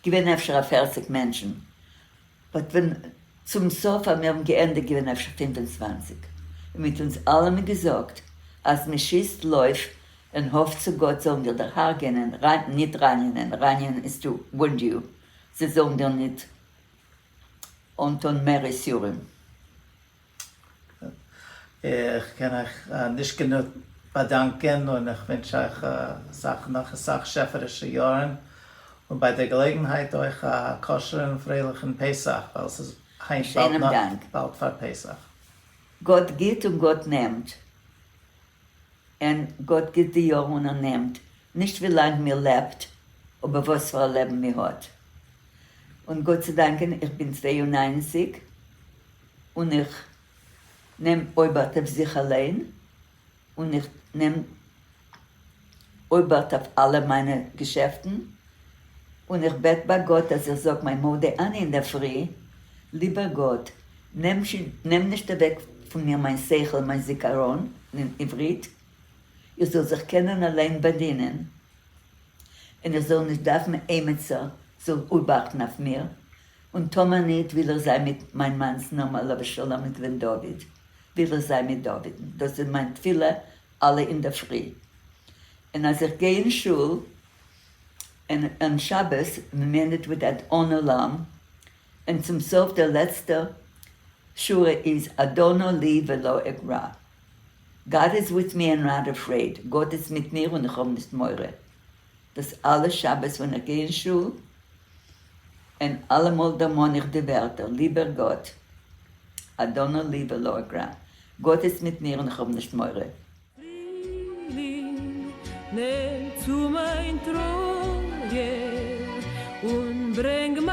S12: געווען אפשר א פערציג מענטשן, but ווען צום סוף אז מיר האבן געענדיגט געווען אפשר 25, און מ'האט אונז אלעמען געזאגט אז מ'שיסט לויף און האף צו גאט זאלן דיר דערהרגענען, ניט ранענען, ранענען איז to wound you, זיי זאלן דיר ניט אנטון מער יסורים.
S3: איך קען אייך נישט גענוג באדאנקען און איך ווינטש אייך אסאך נאך אסאך שעפערישע יארן, און ביי דער געלעגנהייט אויך א כשר'ן פרייליכן פסח, ווייל ס'איז היינט באלד נאך באלד פאר פסח.
S12: גאט גיט און גאט נעמט, און גאט גיט די יארן און ער נעמט, נישט ווי לאנג מיר לעבט, אבער וואס פאר א לעבן מיר האט. און גאט צו דאנקען איך בין 92 און איך נעם אויבאכט אויף זיך אליין, און איך נעם אויבאכט אויף אלע מיינע געשעפטן, און איך בעט ביי גאט אז איך זאג מיין מודה אני אינדערפרי, ליבער גאט, נעם נישט אוועק פון מיר מיין שכל, מיין זיכרון, אין עברית, איך זאל זיך קענען אליין באדינען, און איך זאל נישט דארפן עימיצער זאל אויבאכטן אויף מיר, און טאמער ניט וויל איך זיין מיט מיין מאנ'ס נאמען עליו השלום מיט בן דוד, וויל איך זיין מיט דוד'ן, דאס איז מיין תפילה אלע אינדערפרי, און אז איך גיי אין שול און אום שבת מ'ענדיגט מיט אדון עולם, און צום סוף דער לעצטער שורה איז אדונו לי ולא אגרע, God is with me and not afraid, גאט איז מיט מיר און איך האב נישט מורא, דאס אלע שבת ווען איך גיי אין שול, און אלעמאל דערמאן איך די ווערטער, ליבער גאט, אדונו לי ולא אגרע, גאט איז מיט מיר און איך האב נישט מורא.
S11: פרילינג, נעם צו מיין טרויער און ברענג מיין.